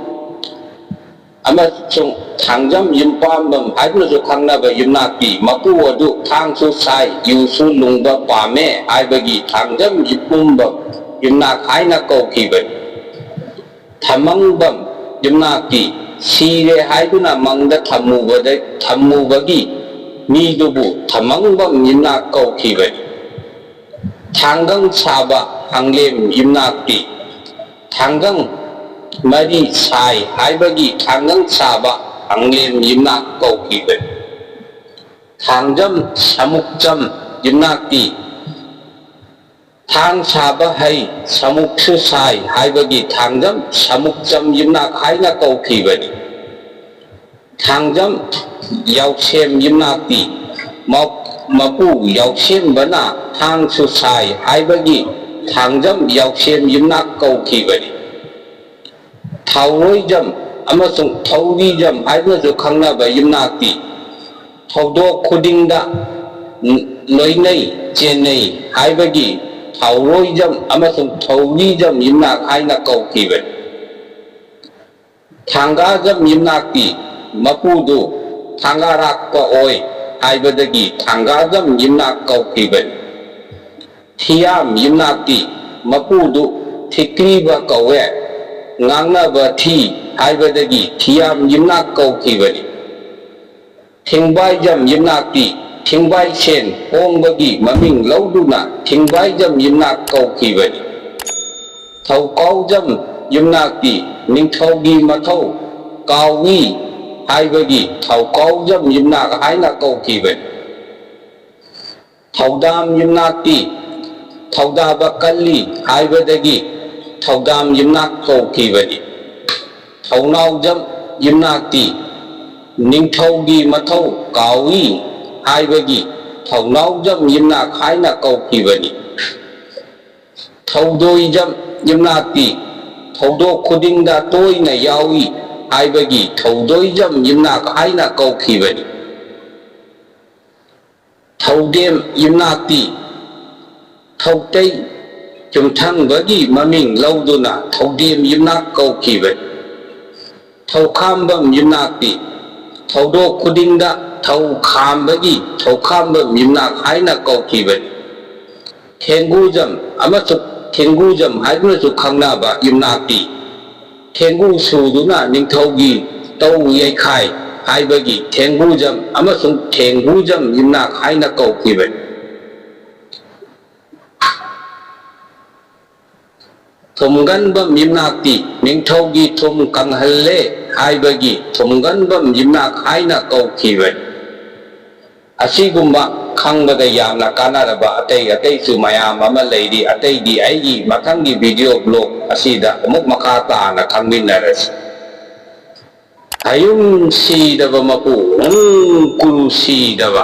ꯑꯃꯁꯨꯡ ꯊꯥꯡꯖꯝ ꯌꯨꯝꯄꯥꯝꯕꯝ ꯍꯥꯏꯗꯨꯅꯁꯨ ꯈꯪꯅꯕ ꯌꯨꯝꯅꯥꯛꯇꯤ ꯃꯄꯨ ꯑꯗꯨ ꯊꯥꯡꯁꯨ ꯁꯥꯏ, ꯌꯨꯁꯨ ꯂꯨꯡꯕ ꯄꯥꯝꯃꯦ ꯍꯥꯏꯕꯒꯤ ꯊꯥꯡꯖꯝ ꯌꯨꯝꯄꯨꯝꯕꯝ ꯌꯨꯝꯅꯥꯛ ꯍꯥꯏꯅ ꯀꯧꯈꯤꯕꯅꯤ꯫ ꯊꯃꯪꯕꯝ ꯌꯨꯝꯅꯥꯛꯇꯤ ꯁꯤꯔꯦ ꯍꯥꯏꯗꯨꯅ ꯃꯪꯗ ꯊꯝꯃꯨꯕꯗ-, ꯊꯝꯃꯨꯕꯒꯤ ꯃꯤꯗꯨꯕꯨ ꯊꯃꯪꯕꯝ ꯌꯨꯝꯅꯥꯛ ꯀꯧꯈꯤꯕꯅꯤ꯫ ꯊꯥꯡꯒꯪ ꯁꯥꯕ ꯍꯪꯂꯦꯝ ꯌꯨꯝꯅꯥꯛꯇꯤ ꯊꯥꯡꯒꯪ ꯃꯔꯤ ꯁꯥꯏ ꯍꯥꯏꯕꯒꯤ ꯊꯥꯡꯒꯪ ꯁꯥꯕ ꯍꯪꯂꯦꯝ ꯌꯨꯝꯅꯥꯛ ꯀꯧꯈꯤꯕꯅꯤ꯫ ꯊꯥꯡꯖꯝ ꯁꯃꯨꯛꯆꯝ ꯌꯨꯝꯅꯥꯛꯇꯤ ꯊꯥꯡ ꯁꯥꯕ ꯍꯩ, ꯁꯃꯨꯛꯁꯨ ꯁꯥꯏ ꯍꯥꯏꯕꯒꯤ ꯊꯥꯡꯖꯝ ꯁꯃꯨꯛꯆꯝ ꯌꯨꯝꯅꯥꯛ ꯍꯥꯏꯅ ꯀꯧꯈꯤꯕꯅꯤ꯫ ꯊꯥꯡꯖꯝ ꯌꯥꯎꯁꯦꯝ ꯌꯨꯝꯅꯥꯛꯇꯤ ꯃ-, ꯃꯄꯨ ꯌꯥꯎꯁꯦꯝꯕꯅ ꯊꯥꯡꯁꯨ ꯁꯥꯏ ꯍꯥꯏꯕꯒꯤ ꯊꯥꯡꯖꯝ ꯌꯥꯎꯁꯦꯝ ꯌꯨꯝꯅꯥꯛ ꯀꯧꯈꯤꯕꯅꯤ꯫ ꯊꯥꯎꯔꯣꯏꯖꯝ ꯑꯃꯁꯨꯡ ꯊꯧꯔꯤꯖꯝ ꯍꯥꯏꯗꯨꯅꯁꯨ ꯈꯪꯅꯕ ꯌꯨꯝꯅꯥꯛꯇꯤ ꯊꯧꯗꯣꯛ ꯈꯨꯗꯤꯡꯗ ꯂꯣꯏꯅꯩ ꯆꯦꯟꯅꯩ ꯍꯥꯏꯕꯒꯤ ꯊꯥꯎꯔꯣꯏꯖꯝ ꯑꯃꯁꯨꯡ ꯊꯧꯔꯤꯖꯝ ꯌꯨꯝꯅꯥꯛ ꯍꯥꯏꯅ ꯀꯧꯈꯤꯕꯅꯤ꯫ ꯊꯥꯡꯒꯥꯖꯝ ꯌꯨꯝꯅꯥꯛꯇꯤ ꯃꯄꯨꯗꯨ ꯊꯥꯡꯒꯥꯔꯥꯛꯄ ꯑꯣꯏ ꯍꯥꯏꯕꯗꯒꯤ ꯊꯥꯡꯒꯥꯖꯝ ꯌꯨꯝꯅꯥꯛ ꯀꯧꯈꯤꯕꯅꯤ꯫ ꯊꯤꯌꯥꯝ ꯌꯨꯝꯅꯥꯛꯇꯤ ꯃꯄꯨꯗꯨ ꯊꯤꯀ꯭ꯔꯤꯕ ꯀꯧꯋꯦ, ꯉꯥꯡꯅꯕ ꯊꯤ ꯍꯥꯏꯕꯗꯒꯤ ꯊꯤꯌꯥꯝ ꯌꯨꯝꯅꯥꯛ ꯀꯧꯈꯤꯕꯅꯤ꯫ ꯊꯦꯡꯕꯥꯏꯖꯝ ꯌꯨꯝꯅꯥꯛꯇꯤ ꯊꯤꯡꯕꯥꯏꯁꯦꯟ ꯍꯣꯡꯕꯒꯤ ꯃꯃꯤꯡ ꯂꯧꯗꯨꯅ ꯊꯤꯡꯕꯥꯏꯖꯝ ꯌꯨꯝꯅꯥꯛ ꯀꯧꯈꯤꯕꯅꯤ꯫ ꯊꯧꯀꯥꯎꯖꯝ ꯌꯨꯝꯅꯥꯛꯇꯤ ꯅꯤꯡꯊꯧꯒꯤ ꯃꯊꯧ ꯀꯥꯎꯏ ꯍꯥꯏꯕꯒꯤ ꯊꯧꯀꯥꯎꯖꯝ ꯌꯨꯝꯅꯥꯛ ꯍꯥꯏꯅ ꯀꯧꯈꯤꯕꯅꯤ꯫ ꯊꯧꯗꯥꯝ ꯌꯨꯝꯅꯥꯛꯇꯤ ꯊꯧꯗꯥꯕ ꯀꯜꯂꯤ ꯍꯥꯏꯕꯗꯒꯤ ꯊꯧꯗꯥꯝ ꯌꯨꯝꯅꯥꯛ ꯀꯧꯈꯤꯕꯅꯤ꯫ ꯊꯧꯅꯥꯎꯖꯝ ꯌꯨꯝꯅꯥꯛꯇꯤ ꯅꯤꯡꯊꯧꯒꯤ ꯃꯊꯧ ꯀꯥꯎꯏ ꯍꯥꯏꯕꯒꯤ ꯊꯧꯅꯥꯎꯖꯝ ꯌꯨꯝꯅꯥꯛ ꯍꯥꯏꯅ ꯀꯧꯈꯤꯕꯅꯤ꯫ ꯊꯧꯗꯣꯏꯖꯝ ꯌꯨꯝꯅꯥꯛꯇꯤ ꯊꯧꯗꯣꯛ ꯈꯨꯗꯤꯡꯗ ꯇꯣꯏꯅ ꯌꯥꯎꯏ ꯍꯥꯏꯕꯒꯤ ꯊꯧꯗꯣꯏꯖꯝ ꯌꯨꯝꯅꯥꯛ ꯍꯥꯏꯅ ꯀꯧꯈꯤꯕꯅꯤ꯫ ꯊꯧꯗꯦꯝ ꯌꯨꯝꯅꯥꯛꯇꯤ ꯊꯧꯇꯩ ꯌꯨꯝꯊꯪꯕꯒꯤ ꯃꯃꯤꯡ ꯂꯧꯗꯨꯅ ꯊꯧꯗꯦꯝ ꯌꯨꯝꯅꯥꯛ ꯀꯧꯈꯤꯕꯅꯤ꯫ ꯊꯧꯈꯥꯝꯕꯝ ꯌꯨꯝꯅꯥꯛꯇꯤ ꯊꯧꯗꯣꯛ ꯈꯨꯗꯤꯡꯗ ꯊꯧ ꯈꯥꯝꯕꯒꯤ ꯊꯧꯈꯥꯝꯕꯝ ꯌꯨꯝꯅꯥꯛ ꯍꯥꯏꯅ ꯀꯧꯈꯤꯕꯅꯤ꯫ ꯊꯦꯡꯒꯨꯖꯝ ꯑꯃꯁꯨꯡ ꯊꯦꯡꯒꯨꯖꯝ ꯍꯥꯏꯗꯨꯅꯁꯨ ꯈꯪꯅꯕ ꯌꯨꯝꯅꯥꯛꯇꯤ ꯊꯦꯡꯒꯨ ꯁꯨꯗꯨꯅ ꯅꯤꯡꯊꯧꯒꯤ ꯇꯧ ꯌꯩꯈꯥꯏ ꯍꯥꯏꯕꯒꯤ ꯊꯦꯡꯒꯨꯖꯝ ꯑꯃꯁꯨꯡ ꯊꯦꯡꯒꯨꯖꯝ ꯌꯨꯝꯅꯥꯛ ꯍꯥꯏꯅ ꯀꯧꯈꯤꯕꯅꯤ꯫ ꯊꯨꯝꯒꯟꯕꯝ ꯌꯨꯝꯅꯥꯛꯇꯤ ꯅꯤꯡꯊꯧꯒꯤ ꯊꯨꯝ ꯀꯪꯍꯜꯂꯦ ꯍꯥꯏꯕꯒꯤ ꯊꯨꯝꯒꯟꯕꯝ ꯌꯨꯝꯅꯥꯛ ꯍꯥꯏꯅ ꯀꯧꯈꯤꯕꯅꯤ꯫ ꯑꯁꯤꯒꯨꯝꯕ ꯈꯪꯕꯗ ꯌꯥꯝꯅ ꯀꯥꯟꯅꯔꯕ ꯑꯇꯩ ꯑꯇꯩꯁꯨ ꯃꯌꯥꯝ ꯑꯃ ꯂꯩꯔꯤ꯫ ꯑꯇꯩꯗꯤ ꯑꯩꯒꯤ ꯃꯊꯪꯒꯤ video blog ꯑꯁꯤꯗ ꯑꯃꯨꯛ ꯃꯈꯥ ꯇꯥꯅ ꯈꯪꯃꯤꯟꯅꯔꯁꯤ꯫ ꯍꯌꯨꯝ ꯁꯤꯗꯕ ꯃꯄꯨ, ꯎꯝ, ꯀꯨꯔꯨ ꯁꯤꯗꯕ꯫